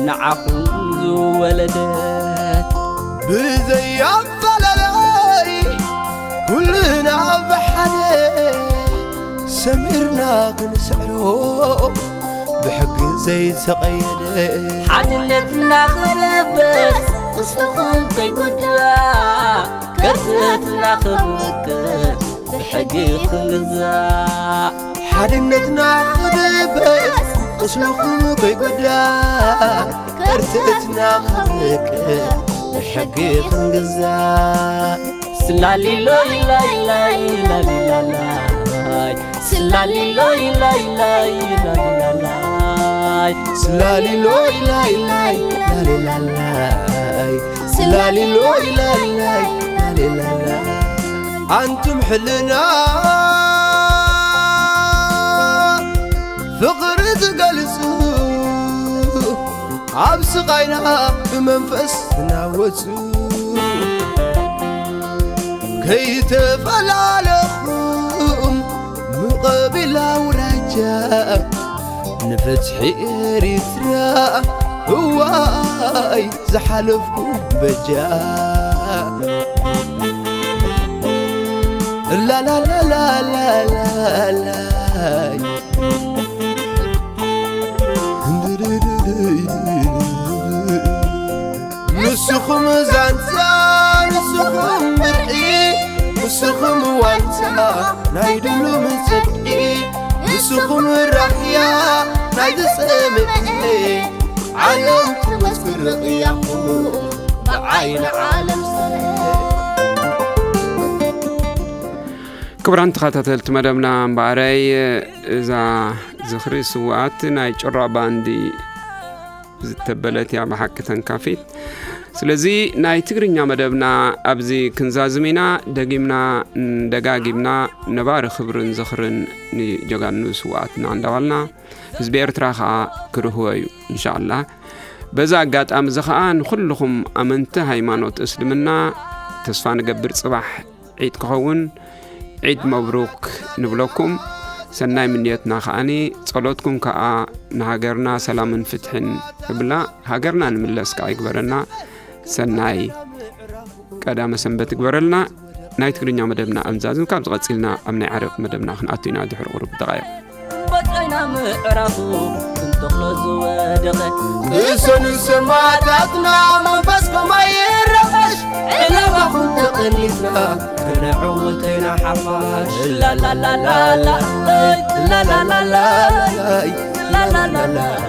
ንዓኹም ዝወለደት ብዘይ ኣፈላላይ ኩልና ብሓደ ሰሚርና ክንስዕሮ ብሕጊ ዘይተቐየደ ሓድነትና ክልበስ ቁስልኹም ከይጉዳእ ከርተትና ክምክር ብሕጊ ክንግዛእ ሓድነትና ክልበስ ቁስልኹም ከይጉዳእ ከርተትና ክምክር ብሕጊ ክንግዛእ ስላሊሎ ኢላይ ኢላይ ኢላሊላላይ ስላሊሎ ኢላይ ኢላይ ኢላሊላላይ ስላሊሎ ኢላይ ኢላይ ኢላሊላላይ ስላሊሎ ኢላይ ኢላይ ኢላሊላላይ ኣንቱም ሕልና ፍቕሪ ትገልጹ ኣብ ስቓይና ብመንፈስ ትናወጹ፣ ከይተፈላለኹም ምቐቢል ኣውራጃ፣ ንፍትሒ ኤሪትራ እዋይ ዝሓለፍኩ በጃ። ላላላላላላይ። ንስኹም ዛንታ፣ ንስኹም ብርዒ፣ ንስኹም ዋልታ ናይ ድሉም ጽድቂ፣ ንስኹም ራህያ ናይ ዝጸምእ፣ ዓለም ትመስክር ቅያኹም ብዓይኒ ዓለም ዝጸንዐ። ክቡራን ተኸታተልቲ መደብና፣ እምበኣረይ እዛ ዝኽሪ ስውኣት ናይ ጭራ ባንዲ ዝተበለት እያ ብሓቂ ተንካፊት። ስለዚ ናይ ትግርኛ መደብና ኣብዚ ክንዛዝም ኢና። ደጊምና ደጋጊምና ነባሪ ክብርን ዝኽርን ንጀጋኑ ስውኣትና እንዳባልና ህዝቢ ኤርትራ ኸኣ ክርህዎ እዩ እንሻኣላ። በዛ ኣጋጣሚ እዚ ኸኣ ንኹልኹም ኣመንቲ ሃይማኖት እስልምና ተስፋ ንገብር ጽባሕ ዒድ ክኸውን ዒድ መብሩክ ንብለኩም። ሰናይ ምንዮትና ከኣኒ ጸሎትኩም ከኣ ንሃገርና ሰላምን ፍትሕን እብላ። ሃገርና ንምለስ ከኣ ይግበረና። ሰናይ ቀዳመ ሰንበት ይግበረልና። ናይ ትግርኛ መደብና ኣምዛዝም ካብ ዝቐጺልና ኣብ ናይ ዓረብ መደብና ክንኣቱ ኢና ድሕሪ ቁሩብ ደቓይቕ። በጻይና ምዕራፉ ክንተኽሎ ዝወደቐ ቅሰኑ ሰማዕታትና መንፈስኩም ኣይረበሽ ዕላማኹም ተቐኒትና ክነዕውት ኢና ሓፋሽ ላላላላላ ላላላላላ ላላላላላ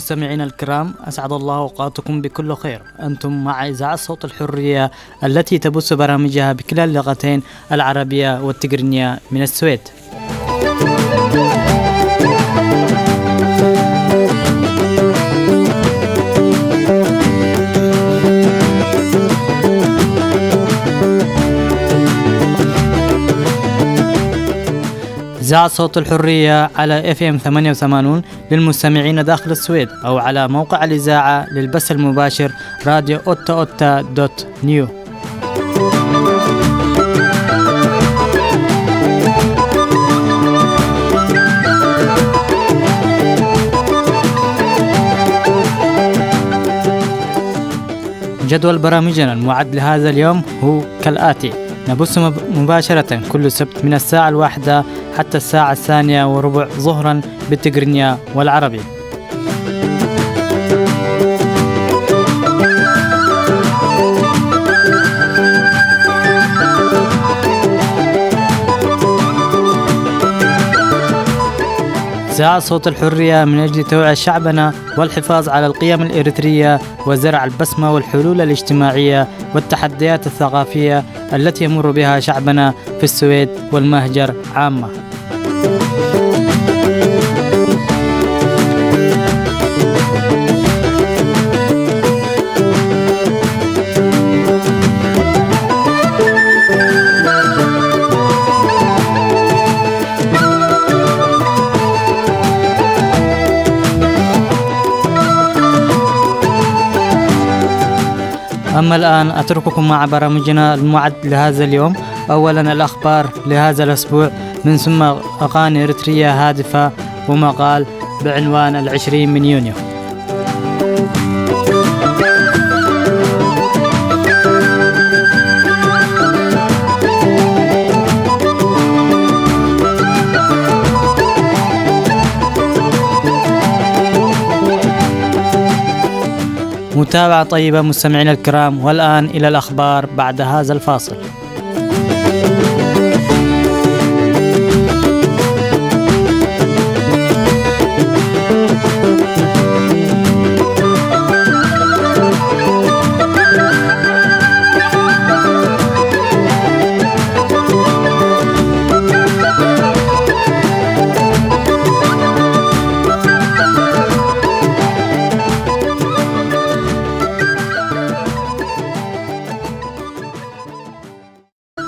المستمعين الكرام، أسعد الله أوقاتكم بكل خير. أنتم مع إذاعة صوت الحرية التي تبث برامجها بكلا اللغتين العربية والتقرينية من السويد. إذاعة صوت الحرية على إف إم ثمانية وثمانين للمستمعين داخل السويد، أو على موقع الإذاعة للبث المباشر راديو أوتا أوتا دوت نيو. جدول برامجنا المعد لهذا اليوم هو كالآتي: نبث مب-، مباشرة كل سبت من الساعة الواحدة حتى الساعة الثانية وربع ظهرا بالتقرينية والعربي. إذاعة صوت الحرية من أجل توعية شعبنا والحفاظ على القيم الإريترية وزرع البسمة والحلول الاجتماعية والتحديات الثقافية التي يمر بها شعبنا في السويد والمهجر عامة. أما الآن أترككم مع برامجنا المعد لهذا اليوم. أولا الأخبار لهذا الأسبوع، من ثم أغاني إريترية هادفة ومقال بعنوان العشرين من يونيو. متابعة طيبة مستمعينا الكرام، والآن إلى الأخبار بعد هذا الفاصل.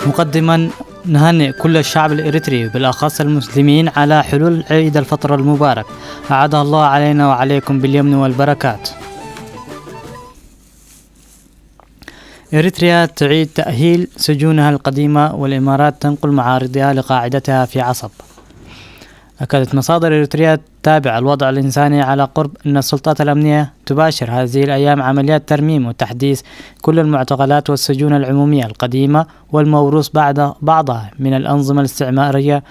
مقدما، نهنئ كل الشعب الإريتري، بالأخص المسلمين، على حلول عيد الفطر المبارك، أعادها الله علينا وعليكم باليمن والبركات. إريتريا تعيد تأهيل سجونها القديمة، والإمارات تنقل معارضيها لقاعدتها في عصب. أكدت مصادر إريتريا تتابع الوضع الإنساني على قرب أن السلطات الأمنية تباشر هذه الأيام عمليات ترميم وتحديث كل المعتقلات والسجون العمومية القديمة والموروث بعد بعضها من الأنظمة الاستعمارية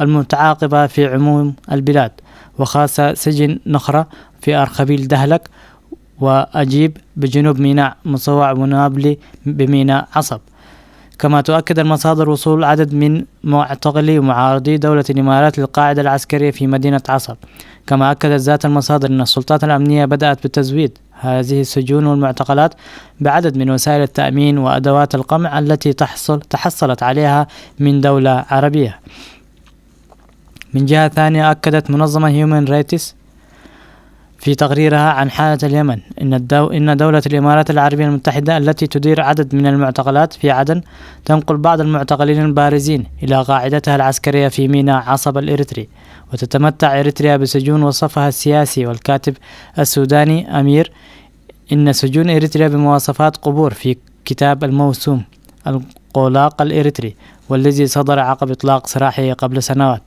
المتعاقبة في عموم البلاد، وخاصة سجن نخرة في أرخبيل دهلك، وأجيب بجنوب ميناء مصوع، ونابلي بميناء عصب. كما تؤكد المصادر وصول عدد من معتقلي ومعارضي دولة الإمارات للقاعدة العسكرية في مدينة عصب. كما أكدت ذات المصادر أن السلطات الأمنية بدأت بتزويد هذه السجون والمعتقلات بعدد من وسائل التأمين وأدوات القمع التي تحصل تحصلت عليها من دولة عربية. من جهة ثانية، أكدت منظمة هيومن رايتس في تقريرها عن حالة اليمن إن الدو... إن دولة الإمارات العربية المتحدة التي تدير عدد من المعتقلات في عدن تنقل بعض المعتقلين البارزين إلى قاعدتها العسكرية في ميناء عصب الإريتري. وتتمتع إريتريا بسجون وصفها السياسي والكاتب السوداني أمير إن سجون إريتريا بمواصفات قبور في كتاب الموسوم القولاق الإريتري، والذي صدر عقب إطلاق سراحه قبل سنوات،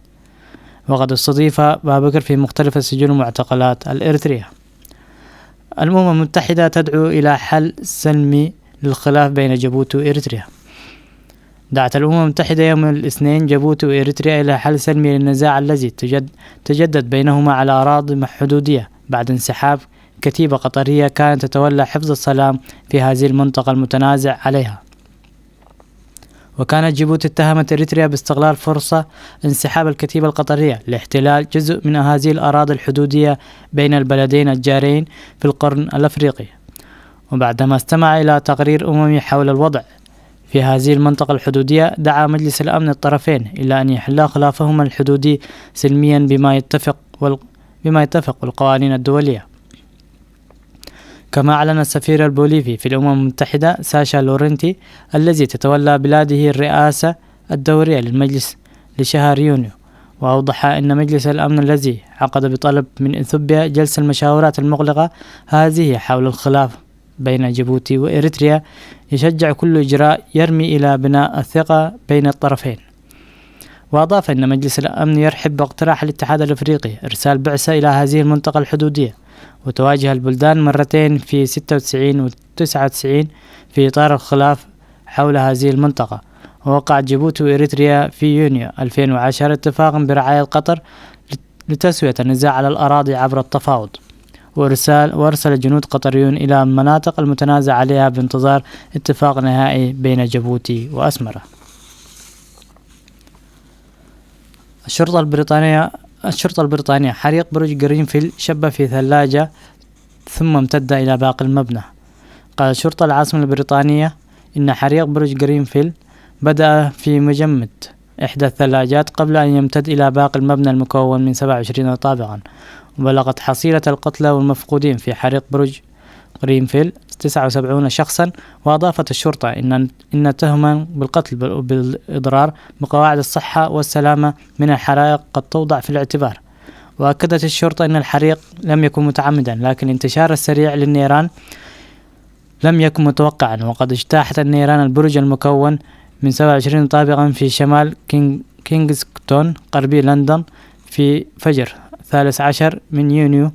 وقد استضيف بابكر في مختلف السجون والمعتقلات الإريترية. الأمم المتحدة تدعو إلى حل سلمي للخلاف بين جيبوتي وإريتريا. دعت الأمم المتحدة يوم الاثنين جيبوتي وإريتريا إلى حل سلمي للنزاع الذي تجد تجدد بينهما على أراضي حدودية بعد انسحاب كتيبة قطرية كانت تتولى حفظ السلام في هذه المنطقة المتنازع عليها. وكانت جيبوتي اتهمت إريتريا باستغلال فرصة انسحاب الكتيبة القطرية لاحتلال جزء من هذه الأراضي الحدودية بين البلدين الجارين في القرن الأفريقي. وبعدما استمع إلى تقرير أممي حول الوضع في هذه المنطقة الحدودية، دعا مجلس الأمن الطرفين إلى أن يحلا خلافهما الحدودي سلميا بما يتفق وال... بما يتفق القوانين الدولية. كما أعلن السفير البوليفي في الأمم المتحدة ساشا لورنتي، الذي تتولى بلاده الرئاسة الدورية للمجلس لشهر يونيو، وأوضح أن مجلس الأمن الذي عقد بطلب من إثيوبيا جلسة المشاورات المغلقة هذه حول الخلاف بين جيبوتي وإريتريا يشجع كل إجراء يرمي إلى بناء الثقة بين الطرفين. وأضاف أن مجلس الأمن يرحب باقتراح الاتحاد الأفريقي إرسال بعثة إلى هذه المنطقة الحدودية، وتواجه البلدان مرتين في ستة وتسعين و تسعة وتسعين في إطار الخلاف حول هذه المنطقة. ووقعت جيبوتي وإريتريا في يونيو ألفين وعشرة اتفاقا برعاية قطر لتسوية النزاع على الأراضي عبر التفاوض، وإرسال، وأرسل جنود قطريون إلى المناطق المتنازع عليها بانتظار اتفاق نهائي بين جيبوتي وأسمرة. الشرطة البريطانية الشرطة البريطانية: حريق برج غرينفيل شب في ثلاجة ثم امتد إلى باقي المبنى. قال شرطة العاصمة البريطانية إن حريق برج غرينفيل بدأ في مجمد إحدى الثلاجات قبل أن يمتد إلى باقي المبنى المكون من سبعة وعشرين طابقا، وبلغت حصيلة القتلى والمفقودين في حريق برج غرينفيل تسعة وسبعين شخصا. وأضافت الشرطة إن إن اتهما بالقتل بال- بالإضرار بقواعد الصحة والسلامة من الحرائق قد توضع في الاعتبار. وأكدت الشرطة أن الحريق لم يكن متعمدا، لكن الانتشار السريع للنيران لم يكن متوقعا، وقد اجتاحت النيران البرج المكون من سبعة وعشرين طابقا في شمال كينغ- كينغستون غربي لندن في فجر ثالث عشر من يونيو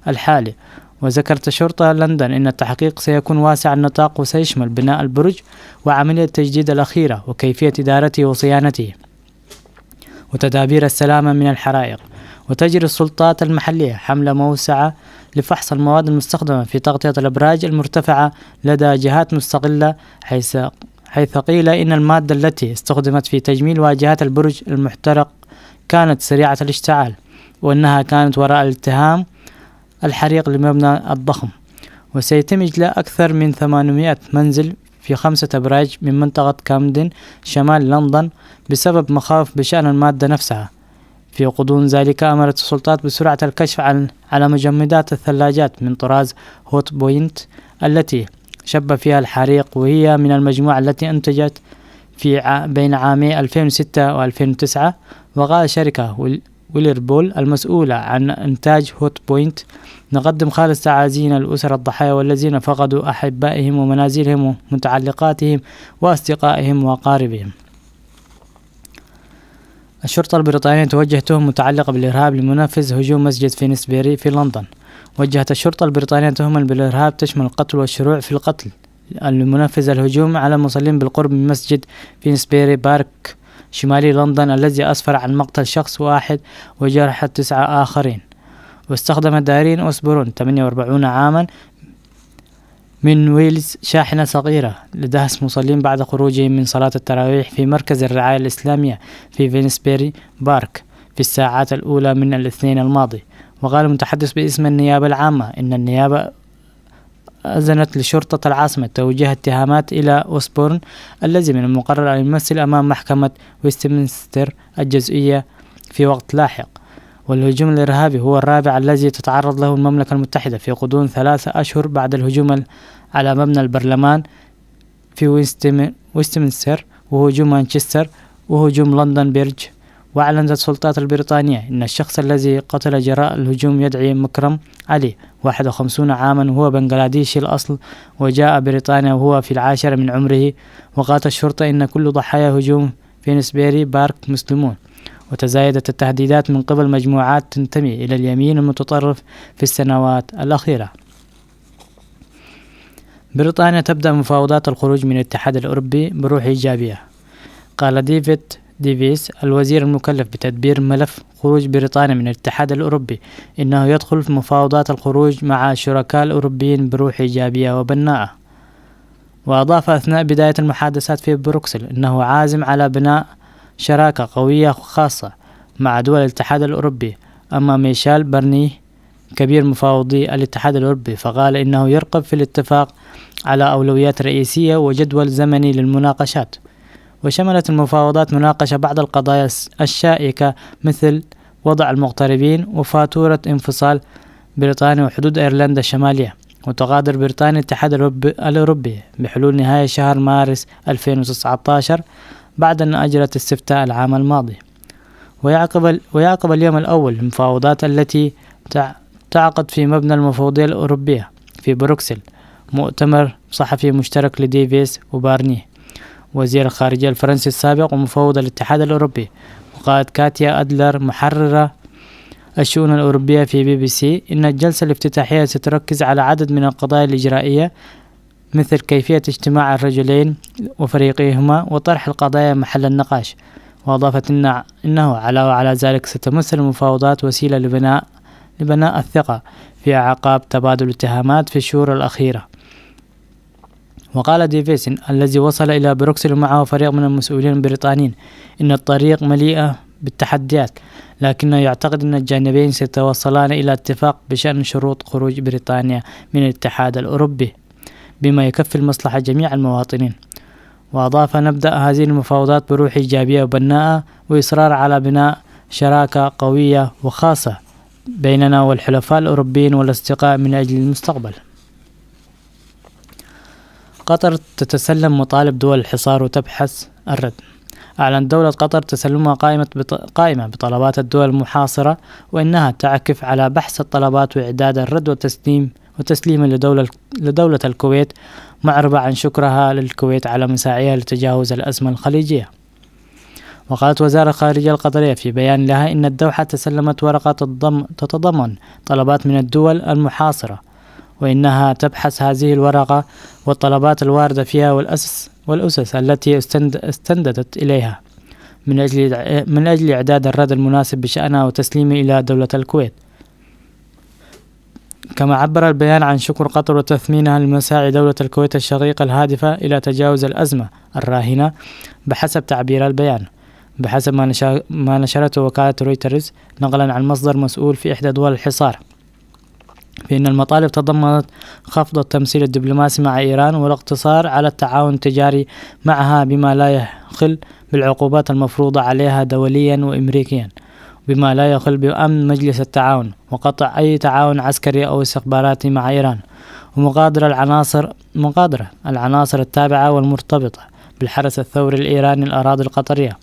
الحالي. وذكرت شرطة لندن أن التحقيق سيكون واسع النطاق وسيشمل بناء البرج وعملية التجديد الأخيرة وكيفية إدارته وصيانته وتدابير السلامة من الحرائق. وتجري السلطات المحلية حملة موسعة لفحص المواد المستخدمة في تغطية الأبراج المرتفعة لدى جهات مستقلة، حيث حيث قيل إن المادة التي استخدمت في تجميل واجهات البرج المحترق كانت سريعة الاشتعال، وأنها كانت وراء التهام الحريق لمبنى الضخم. وسيتم إجلاء أكثر من ثمانمائة منزل في خمسة أبراج من منطقة كامدن شمال لندن بسبب مخاوف بشأن المادة نفسها. في غضون ذلك، أمرت السلطات بسرعة الكشف عن على مجمدات الثلاجات من طراز هوت بوينت التي شب فيها الحريق، وهي من المجموعة التي أنتجت في ع... بين عامي ألفين وستة وألفين وتسعة. وقال شركة ويل- ويلربول المسؤولة عن إنتاج هوت بوينت: "نقدم خالص تعازينا لأسر الضحايا والذين فقدوا أحبائهم ومنازلهم ومتعلقاتهم وأصدقائهم وأقاربهم". الشرطة البريطانية توجه تهم متعلقة بالإرهاب لمنفذ هجوم مسجد فينسبيري في لندن. وجهت الشرطة البريطانية تهما بالإرهاب تشمل القتل والشروع في القتل لمنفذ الهجوم على المصلين بالقرب من مسجد فينسبيري بارك شمالي لندن، الذي أسفر عن مقتل شخص واحد وجرح تسعة آخرين. واستخدم دارين أوسبورن، ثمانية وأربعين عاما، من ويلز شاحنة صغيرة لدهس مصلين بعد خروجهم من صلاة التراويح في مركز الرعاية الإسلامية في فينسبيري بارك في الساعات الأولى من الاثنين الماضي. وقال المتحدث باسم النيابة العامة إن النيابة أذنت لشرطة العاصمة توجيه اتهامات إلى أوسبورن، الذي من المقرر أن يمثل أمام محكمة ويستمنستر الجزئية في وقت لاحق. والهجوم الإرهابي هو الرابع الذي تتعرض له المملكة المتحدة في غضون ثلاثة أشهر بعد الهجوم ال- على مبنى البرلمان في ويستم- ويستمنستر، وهجوم مانشستر، وهجوم لندن بريدج. وأعلنت السلطات البريطانية إن الشخص الذي قتل جراء الهجوم يدعي مكرم علي، واحد وخمسين عاما، وهو بنغلاديشي الأصل، وجاء بريطانيا وهو في العاشرة من عمره. وقالت الشرطة إن كل ضحايا هجوم فينسبيري بارك مسلمون، وتزايدت التهديدات من قبل مجموعات تنتمي إلى اليمين المتطرف في السنوات الأخيرة. بريطانيا تبدأ مفاوضات الخروج من الاتحاد الأوروبي بروح إيجابية. قال ديفيد ديفيس، الوزير المكلف بتدبير ملف خروج بريطانيا من الاتحاد الأوروبي، إنه يدخل في مفاوضات الخروج مع الشركاء الأوروبيين بروح إيجابية وبناءة. وأضاف أثناء بداية المحادثات في بروكسل إنه عازم على بناء شراكة قوية خاصة مع دول الاتحاد الأوروبي. أما ميشيل بارنيه، كبير مفاوضي الاتحاد الأوروبي، فقال إنه يرغب في الاتفاق على أولويات رئيسية وجدول زمني للمناقشات. وشملت المفاوضات مناقشة بعض القضايا الس- الشائكة، مثل وضع المغتربين وفاتورة انفصال بريطانيا وحدود أيرلندا الشمالية. وتقاطع بريطانيا الاتحاد الأوروبي- الأوروبي بحلول نهاية شهر مارس ألفين وتسعتاشر، بعد أن أجرت استفتاء العام الماضي. ويعقب ال- ويعقب اليوم الأول المفاوضات التي تع- تعقد في مبنى المفوضية الأوروبية في بروكسل مؤتمر صحفي مشترك لديفيس وبارني، وزير الخارجية الفرنسي السابق ومفوض الاتحاد الأوروبي. وقالت كاتيا أدلر، محررة الشؤون الأوروبية في بي بي سي، إن الجلسة الافتتاحية ستركز على عدد من القضايا الإجرائية، مثل كيفية اجتماع الرجلين وفريقيهما وطرح القضايا محل النقاش. وأضافت إن إنه علاوة على ذلك ستمثل المفاوضات وسيلة لبناء لبناء الثقة في أعقاب تبادل الاتهامات في الشهور الأخيرة. وقال ديفيسن، الذي وصل إلى بروكسل معه فريق من المسؤولين البريطانيين، إن الطريق مليئة بالتحديات، لكنه يعتقد أن الجانبين سيتوصلان إلى اتفاق بشأن شروط خروج بريطانيا من الاتحاد الأوروبي، بما يكفي لمصلحة جميع المواطنين. وأضاف: "نبدأ هذه المفاوضات بروح إيجابية وبناءة، وإصرار على بناء شراكة قوية وخاصة بيننا والحلفاء الأوروبيين والأصدقاء من أجل المستقبل". قطر تتسلم مطالب دول الحصار وتبحث الرد. أعلنت دولة قطر تسلمها قائمة بط-، قائمة بطلبات الدول المحاصرة، وإنها تعكف على بحث الطلبات وإعداد الرد والتسليم، وتسليمه لدولة، لدولة الكويت، معربة عن شكرها للكويت على مساعيها لتجاوز الأزمة الخليجية. وقالت وزارة الخارجية القطرية في بيان لها إن الدوحة تسلمت ورقة تتضم-، تتضمن طلبات من الدول المحاصرة، وإنها تبحث هذه الورقة والطلبات الواردة فيها والأسس، والأسس التي استند-، استندت إليها من أجل، من أجل إعداد الرد المناسب بشأنها وتسليمه إلى دولة الكويت. كما عبر البيان عن شكر قطر وتثمينها لمساعي دولة الكويت الشقيقة الهادفة إلى تجاوز الأزمة الراهنة، بحسب تعبير البيان، بحسب ما نشا-، ما نشرته وكالة رويترز نقلا عن مصدر مسؤول في إحدى دول الحصار، في أن المطالب تضمنت خفض التمثيل الدبلوماسي مع إيران والاقتصار على التعاون التجاري معها بما لا يخل بالعقوبات المفروضة عليها دوليا وإمريكيا، بما لا يخل بأمن مجلس التعاون، وقطع أي تعاون عسكري أو استخباراتي مع إيران، ومقادرة العناصر مقادرة العناصر التابعة والمرتبطة بالحرس الثوري الإيراني الأراضي القطرية.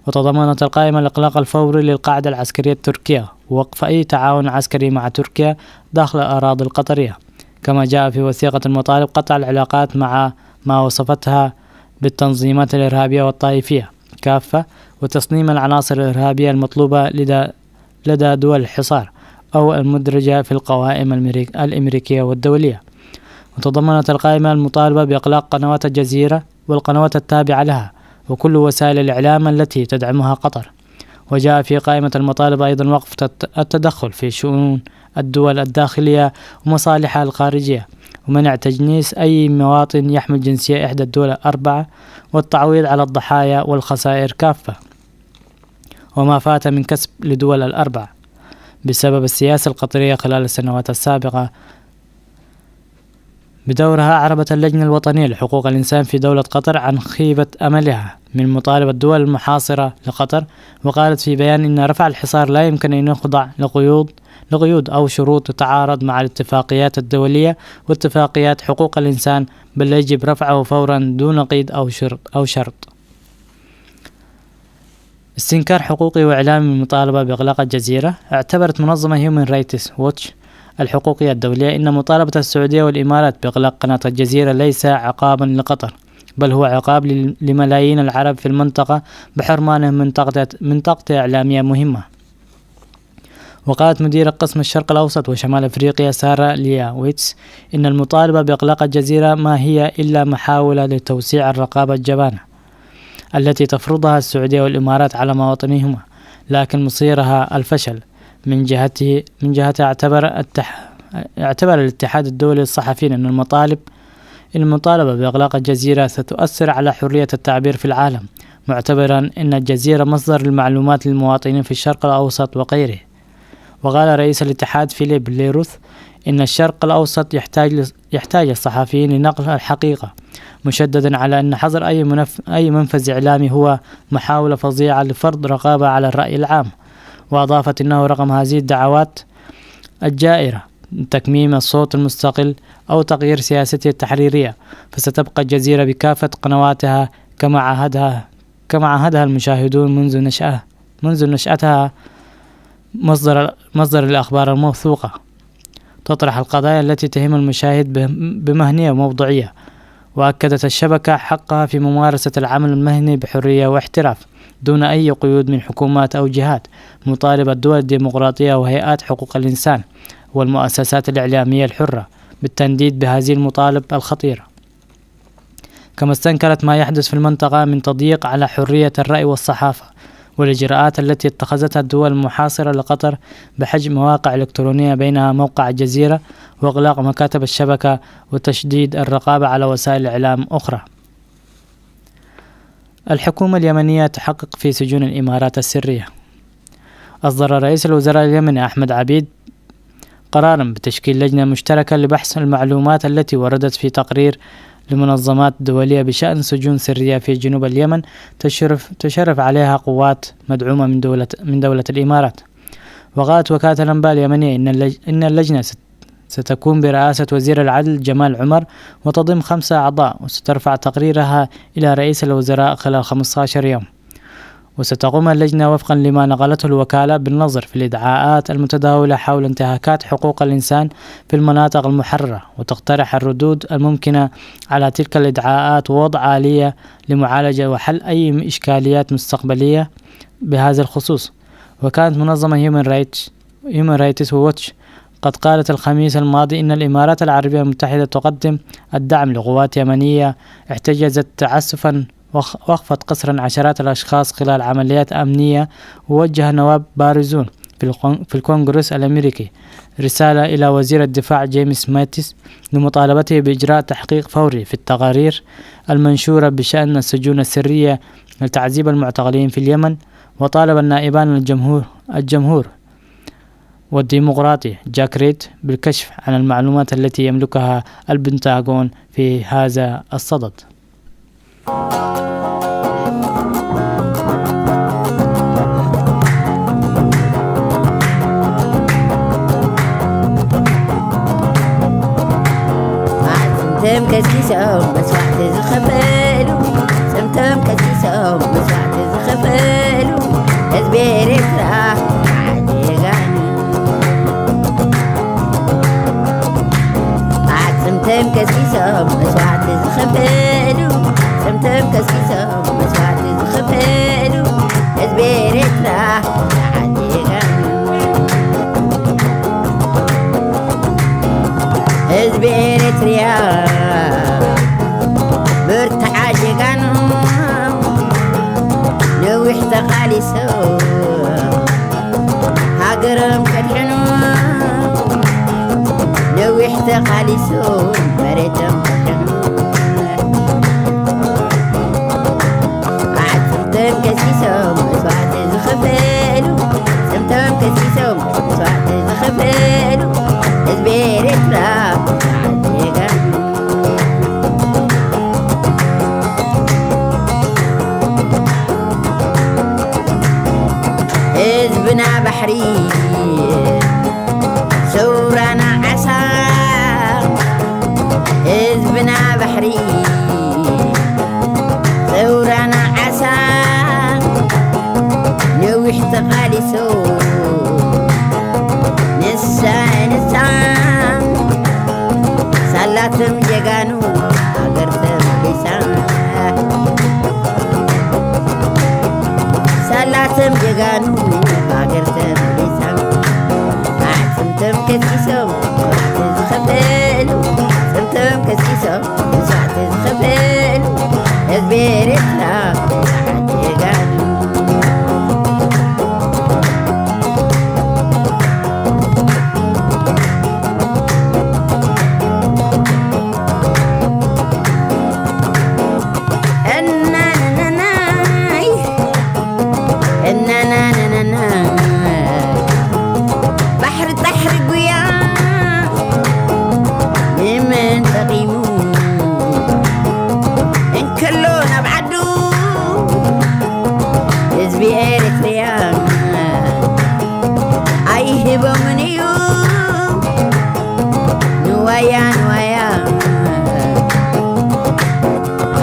وتضمنت القائمة الإغلاق الفوري للقاعدة العسكرية التركية ووقف أي تعاون عسكري مع تركيا داخل الأراضي القطرية. كما جاء في وثيقة المطالب قطع العلاقات مع ما وصفتها بالتنظيمات الإرهابية والطائفية كافة، وتصميم العناصر الإرهابية المطلوبة لدى، لدى دول الحصار أو المدرجة في القوائم المريك-، الأمريكية والدولية. وتضمنت القائمة المطالبة بإغلاق قنوات الجزيرة والقنوات التابعة لها وكل وسائل الإعلام التي تدعمها قطر. وجاء في قائمة المطالب أيضا وقف الت-، التدخل في شؤون الدول الداخلية ومصالحها الخارجية، ومنع تجنيس أي مواطن يحمل جنسية إحدى الدول الأربعة، والتعويض على الضحايا والخسائر كافة وما فات من كسب لدول الأربع بسبب السياسة القطرية خلال السنوات السابقة. بدورها، أعربت اللجنة الوطنية لحقوق الإنسان في دولة قطر عن خيبة أملها من مطالبة الدول المحاصرة لقطر، وقالت في بيان إن رفع الحصار لا يمكن أن يخضع لقيود، لقيود أو شروط تتعارض مع الاتفاقيات الدولية واتفاقيات حقوق الإنسان، بل يجب رفعه فورا دون قيد أو شرط، أو شرط. استنكار حقوقي وإعلامي من مطالبة بإغلاق الجزيرة. اعتبرت منظمة هيومن رايتس ووتش الحقوقية الدولية إن مطالبة السعودية والإمارات بإغلاق قناة الجزيرة ليس عقابا لقطر، بل هو عقاب لل-، لملايين العرب في المنطقة بحرمانهم من تغطية، من تغطية إعلامية مهمة. وقالت مدير قسم الشرق الأوسط وشمال أفريقيا سارة ليا ويتس إن المطالبة بإغلاق الجزيرة ما هي إلا محاولة لتوسيع الرقابة الجبانة التي تفرضها السعودية والإمارات على مواطنيهما، لكن مصيرها الفشل. من جهته، من جهتها اعتبر التح-، اعتبر الاتحاد الدولي للصحفيين أن المطالب، المطالبة بإغلاق الجزيرة ستؤثر على حرية التعبير في العالم، معتبرا أن الجزيرة مصدر المعلومات للمواطنين في الشرق الأوسط وغيره. وقال رئيس الاتحاد فيليب ليروث إن الشرق الأوسط يحتاج ل-، يحتاج الصحفيين لنقل الحقيقة، مشددا على أن حظر أي منف-، أي منفذ إعلامي هو محاولة فظيعة لفرض رقابة على الرأي العام. وأضافت إنه رغم هذه الدعوات الجائرة لتكميم الصوت المستقل أو تغيير سياسته التحريرية، فستبقى الجزيرة بكافة قنواتها كما عاهدها، كما عاهدها المشاهدون منذ نشأة، منذ نشأتها مصدر، مصدر الأخبار الموثوقة، تطرح القضايا التي تهم المشاهد ب-، بمهنية وموضوعية. وأكدت الشبكة حقها في ممارسة العمل المهني بحرية واحتراف دون أي قيود من حكومات أو جهات، مطالبة الدول الديمقراطية وهيئات حقوق الإنسان والمؤسسات الإعلامية الحرة بالتنديد بهذه المطالب الخطيرة. كما استنكرت ما يحدث في المنطقة من تضييق على حرية الرأي والصحافة، والإجراءات التي اتخذتها الدول المحاصرة لقطر بحجب مواقع إلكترونية، بينها موقع الجزيرة، وإغلاق مكاتب الشبكة، وتشديد الرقابة على وسائل إعلام أخرى. الحكومة اليمنية تحقق في سجون الإمارات السرية. أصدر رئيس الوزراء اليمني أحمد عبيد قرارا بتشكيل لجنة مشتركة لبحث المعلومات التي وردت في تقرير لمنظمات دولية بشأن سجون سرية في جنوب اليمن، تشرف، تشرف عليها قوات مدعومة من دولة، من دولة الإمارات. وقالت وكالة الأنباء اليمنية إن اللج-، إن اللجنة ست-، ستكون برئاسة وزير العدل جمال عمر، وتضم خمسة أعضاء، وسترفع تقريرها إلى رئيس الوزراء خلال خمستاشر يوم. وستقوم اللجنة وفقا لما نقلته الوكالة بالنظر في الادعاءات المتداولة حول انتهاكات حقوق الإنسان في المناطق المحررة، وتقترح الردود الممكنة على تلك الادعاءات ووضع آلية لمعالجة وحل أي إشكاليات مستقبلية بهذا الخصوص. وكانت منظمة هيومن رايتس، هيومن رايتس ووتش قد قالت الخميس الماضي إن الإمارات العربية المتحدة تقدم الدعم لقوات يمنية احتجزت تعسفا وخ-، وخفت قسرا عشرات الأشخاص خلال عمليات أمنية. ووجه نواب بارزون في الكون-، في الكونغرس الأمريكي رسالة إلى وزير الدفاع جيمس ماتيس لمطالبته بإجراء تحقيق فوري في التقارير المنشورة بشأن السجون السرية لتعذيب المعتقلين في اليمن. وطالب النائبان الجمهور الجمهور والديمقراطي جاك ريد بالكشف عن المعلومات التي يملكها البنتاغون في هذا الصدد. ኣዕፅምቶም ከስኪሶም መስዋዕቲ ዝኸፈሉ፣ ኣዕፅምቶም ከስኪሶም መስዋዕቲ ዝኸፈሉ ህዝቢ ኤርትራ ጀጋኑ። ኣዕፅምቶም ከስኪሶም መስዋዕቲ ዝኸፈሉ፣ ኣዕፅምቶም ከስኪሶም መስዋዕቲ ዝኸፈሉ ህዝቢ ኤርትራ ጀጋኑ። ህዝቢ ኤርትርያ ብርትዓ ጀጋኑ ነዊሕ ተቓሊሶም ሃገሮም ከድሕኑ፣ ነዊሕ ተቓሊሶም መሬቶም ከድሕኑ። ኣዕፅምቶም ከስኪሶም መስዋዕቲ ዝኸፈሉ፣ ኣዕፅምቶም ከስኪሶም መስዋዕቲ ዝኸፈሉ ህዝቢ ኤርትራ ጀጋኑ። ህዝብና ባሕሪ፣ ሰውራና ዓሳ፣ ህዝብና ባሕሪ፣ ሰውራና ዓሳ፣ ነዊሕ ተቓሊሱ ንሳ ንሳ፣ ሳላቶም ጀጋኑ ሃገር ተመሊሳ፣ ሳላቶም ጀጋኑ ሃገር ተመሊሳ። ኣዕፅምቶም ከሲሶም መስዋዕቲ ዝኸፈሉ፣ ኣዕፅምቶም ከሲሶም መስዋዕቲ ዝኸፈሉ ህዝቢ ኤርትራ ጀጋኑ። እናናናናይ፣ እናናናናይ፣ ባሕሪ ጣሕሪ ጉያ ንመን ጠቒሙ? እንከሎ ናብ ዓዱ ህዝቢ ኤርትርያ ኣይህቦምን እዩ ንዋያ ንዋያ።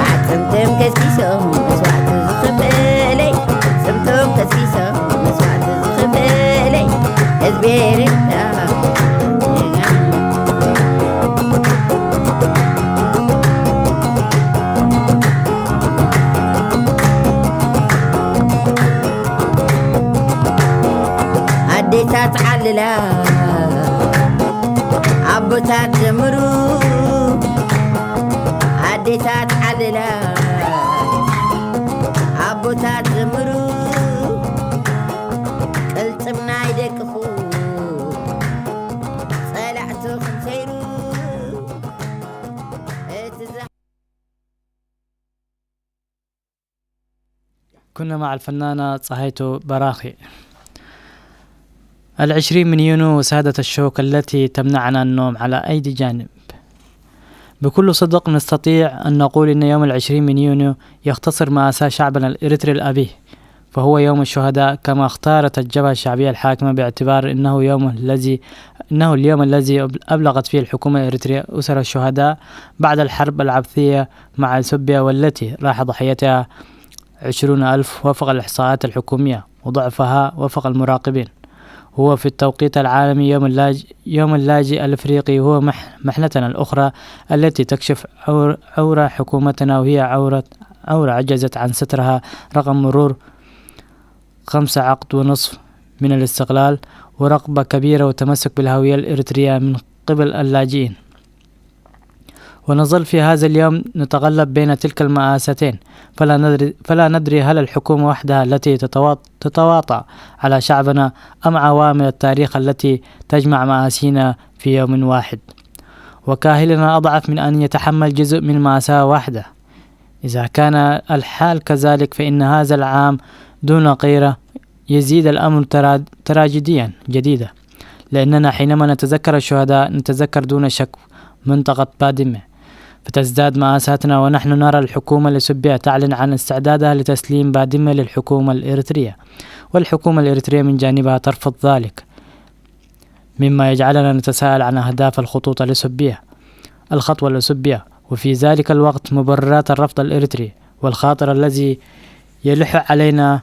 ኣዕፅምቶም ከስኪሶም መስዋዕቲ ዝኸፈለይ፣ ኣዕፅምቶም ከስኪሶም መስዋዕቲ ዝኸፈለይ ህዝቢ ኤርትራ። ኣዴታት ዓልላ ኣቦታት ዘምሩ፣ ኣዴታት ዓልላ ኣቦታት ዘምሩ፣ ቅልጽምና ይደቅኹ ጸላእትኹም ሰይሩ። እቲ ዝ- كنا مع الفنانة صهيتو براخي. العشرين من يونيو وسادة الشوك التي تمنعنا النوم على أيدي جانب. بكل صدق نستطيع أن نقول إن يوم العشرين من يونيو يختصر مأساة شعبنا الإريتري الأبي، فهو يوم الشهداء، كما اختارت الجبهة الشعبية الحاكمة باعتبار إنه يوم الذي إنه اليوم الذي أبلغت فيه الحكومة الإريترية أسر الشهداء بعد الحرب العبثية مع إثيوبيا، والتي راح ضحيتها عشرون ألف وفق الإحصاءات الحكومية، وضعفها وفق المراقبين. هو في التوقيت العالمي يوم اللاج-، يوم اللاجئ الإفريقي، هو مح-، محنتنا الأخرى التي تكشف عور-، عورة حكومتنا، وهي عورة، عورة عجزت عن سترها رغم مرور خمسة عقد ونصف من الاستقلال، ورغبة كبيرة وتمسك بالهوية الإريترية من قبل اللاجئين. ونظل في هذا اليوم نتقلب بين تلك المآستين، فلا ندري، فلا ندري هل الحكومة وحدها التي تتوا-، تتواطأ على شعبنا، أم عوامل التاريخ التي تجمع مآسينا في يوم واحد. وكاهلنا أضعف من أن يتحمل جزء من مأساة واحدة. إذا كان الحال كذلك، فإن هذا العام دون غيره يزيد الأمر ترا-، تراجيديا جديدة، لأننا حينما نتذكر الشهداء نتذكر دون شك منطقة بادمة، فتزداد مآساتنا ونحن نرى الحكومة الإثيوبية تعلن عن استعدادها لتسليم بادمة للحكومة الإريترية، والحكومة الإريترية من جانبها ترفض ذلك، مما يجعلنا نتساءل عن أهداف الخطوط الإثيوبية، الخطوة الإثيوبية، وفي ذلك الوقت مبررات الرفض الإريتري والخاطر الذي يلح علينا.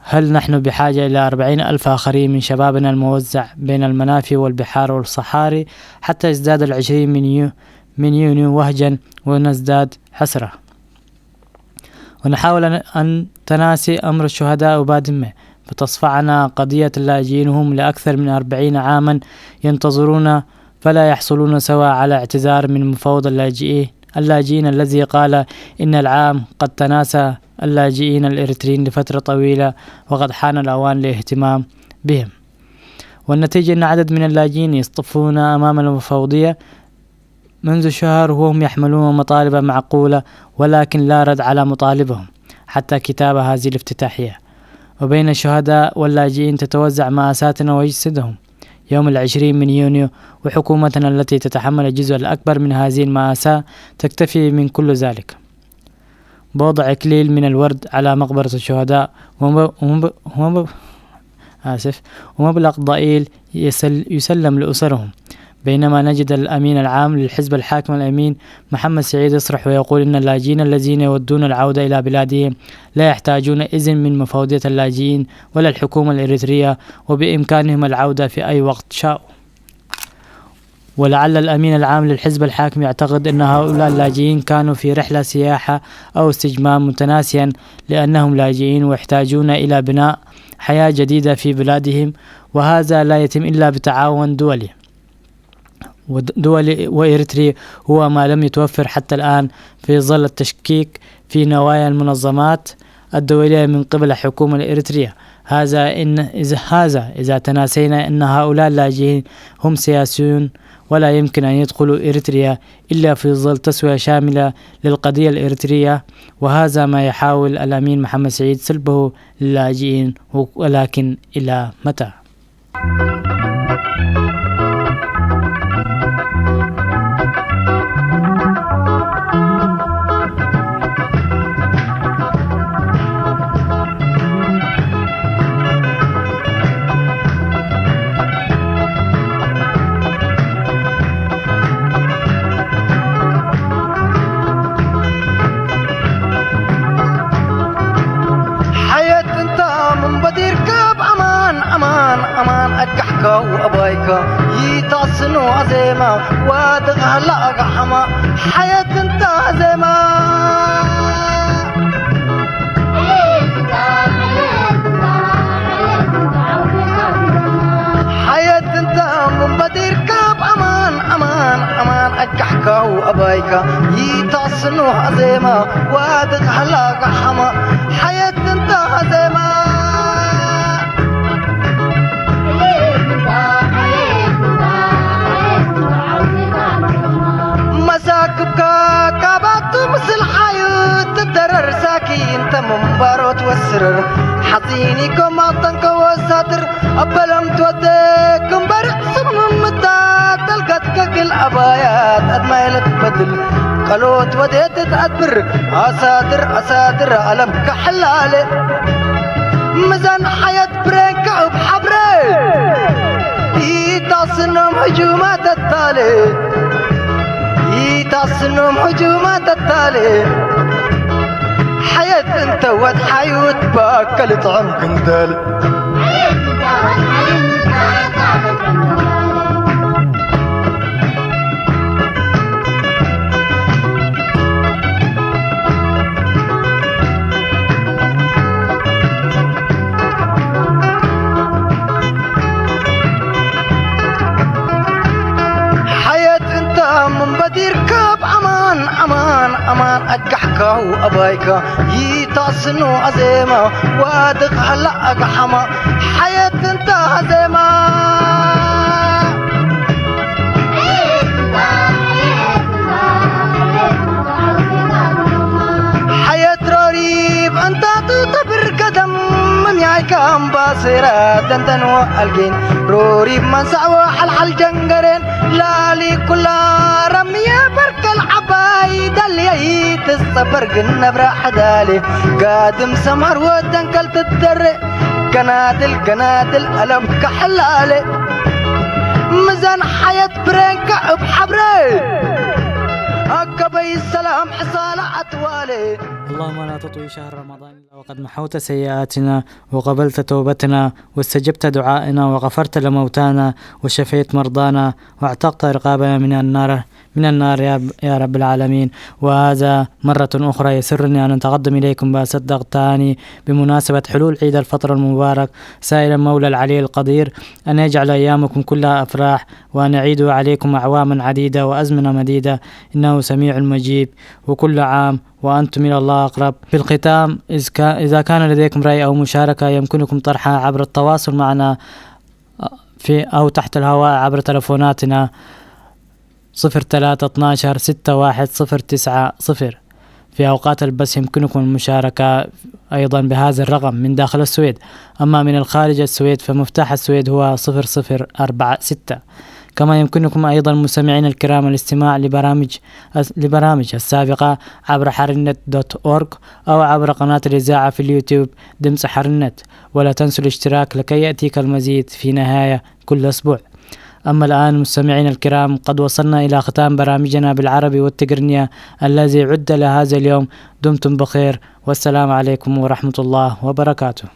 هل نحن بحاجة إلى أربعين ألف آخرين من شبابنا الموزع بين المنافي والبحار والصحاري حتى يزداد العشرين من يو-، من يونيو وهجا ونزداد حسرة؟ ونحاول أن، أن تناسي أمر الشهداء وبادمة، فتصفعنا قضية اللاجئين، هم لأكثر من أربعين عاما ينتظرون، فلا يحصلون سوى على اعتذار من مفوض اللاجئين، اللاجئين الذي قال إن العام قد تناسى اللاجئين الإريتريين لفترة طويلة، وقد حان الأوان للاهتمام بهم. والنتيجة أن عدد من اللاجئين يصطفون أمام المفوضية منذ شهر وهم يحملون مطالب معقولة، ولكن لا رد على مطالبهم حتى كتاب هذه الافتتاحية. وبين الشهداء واللاجئين تتوزع مآساتنا ويجسدهم يوم العشرين من يونيو، وحكومتنا التي تتحمل الجزء الأكبر من هذه المآساة تكتفي من كل ذلك بوضع إكليل من الورد على مقبرة الشهداء، ومب-، ومب-، ومب-، آسف، ومبلغ ضئيل يسل-، يسلم لأسرهم. بينما نجد الأمين العام للحزب الحاكم الأمين محمد سعيد يصرح ويقول إن اللاجئين الذين يودون العودة إلى بلادهم لا يحتاجون إذن من مفوضية اللاجئين ولا الحكومة الإريترية، وبإمكانهم العودة في أي وقت شاءوا. ولعل الأمين العام للحزب الحاكم يعتقد أن هؤلاء اللاجئين كانوا في رحلة سياحة أو استجمام متناسيا، لأنهم لاجئين ويحتاجون إلى بناء حياة جديدة في بلادهم، وهذا لا يتم إلا بتعاون دولي. ود-، دولي وإريتري هو ما لم يتوفر حتى الآن، في ظل التشكيك في نوايا المنظمات الدولية من قبل الحكومة الإريترية. هذا إن إذا، هذا إذا تناسينا أن هؤلاء اللاجئين هم سياسيون، ولا يمكن أن يدخلوا إريتريا إلا في ظل تسوية شاملة للقضية الإريترية، وهذا ما يحاول الأمين محمد سعيد سلبه للاجئين، ولكن إلى متى؟ ሓየት እንታ ምንበዲር ካብ ኣማን ኣማን ኣማን ኣጋሕካ ወኣባይካ ይታስኖ ኣዜማ ዋድቕ ሃላ ኣጋሓማ ሓየት እንታ ዜማ ሓየት እንታ ምንበዲር ካብ ኣማን ኣማን ኣማን ኣጋሕካ ወኣባይካ ይታስኖ ኣዜማ ዋድቕ ሃላ ኣጋሓማ ሓየት እንታ ዜማ መሳክብካ ካባቱ ምስል ሓዩ ትደረር ሳኪ እንተ ምንባሮ ትወስርር ሓፂኒ ኮማጠን ከወሳትር ኣበሎም ትወደ ክንበርዕ ስምምታ ተልጋት ከግል ኣባያት ኣድማይለት በድል ቀሎት ወዴት ተኣድብር ኣሳድር ኣሳድር ኣለም ከሕላለ ምዛን ሓየት ብሬን ከእብ ሓብረ ኢታስኖም ህጁማ ተታለ ኢታስኖም ህጁማ ተታለ ሓየት እንተ ወት ሓዩት ባከል ጥዕም ግንደል ሓየት እንተ ምንበዲር ካብ ኣማ ካው ኣባይካ ይታስኖ ኣዜማ ዋድቕ ሃላ ኣግሓማ ሓየት እንታ ኣዜማ ሓየት ሮሪብ እንታቱ ተብር ቀደም ምምያይካ ኣምባሴራ ደንደንዎ ኣልጌን ሮሪብ መንሳዕዎ ሓልሓል ጀንገሬን ላሊ ኩላ ረምየ በርከል ዓባይ ደልየይ ትጸበር ግን ነብራ ሓዳሌ ጋድም ሰምሃር ወደንከል ትደረ ገናድል ገናድል ኣለም ካሕላለ ምዛን ሓየት ብሬንካ እብ ሓብረ ኣከበይ ሰላም ሕሳላ ኣትዋለ اللهم لا تطوي شهر رمضان إلا وقد محوت سيئاتنا وقبلت توبتنا واستجبت دعائنا وغفرت لموتانا وشفيت مرضانا واعتقت رقابنا من النار من النار يا يا رب العالمين. وهذا مرة أخرى يسرني أن أتقدم إليكم بأصدق التهاني بمناسبة حلول عيد الفطر المبارك، سائلا مولى العلي القدير أن يجعل أيامكم كلها أفراح، وأن يعيد عليكم أعواما عديدة وأزمنة مديدة، إنه سميع مجيب، وكل عام وأنتم إلى الله أقرب. في الختام، إذ كا-، إذا كان لديكم رأي أو مشاركة يمكنكم طرحها عبر التواصل معنا في، أو تحت الهواء عبر تلفوناتنا صفر ثلاثة اثناشر ستة واحد صفر تسعة صفر. في أوقات البث يمكنكم المشاركة أيضًا بهذا الرقم من داخل السويد، أما من الخارج السويد فمفتاح السويد هو صفر صفر أربعة ستة. كما يمكنكم أيضًا مستمعينا الكرام الاستماع لبرامج، لبرامج السابقة عبر حرنت دوت أورغ أو عبر قناة الإذاعة في اليوتيوب دمس حرنت. ولا تنسوا الاشتراك لكي يأتيك المزيد في نهاية كل أسبوع. أما الآن مستمعينا الكرام، قد وصلنا إلى ختام برامجنا بالعربي والتقرنية الذي عد لهذا اليوم. دمتم بخير، والسلام عليكم ورحمة الله وبركاته.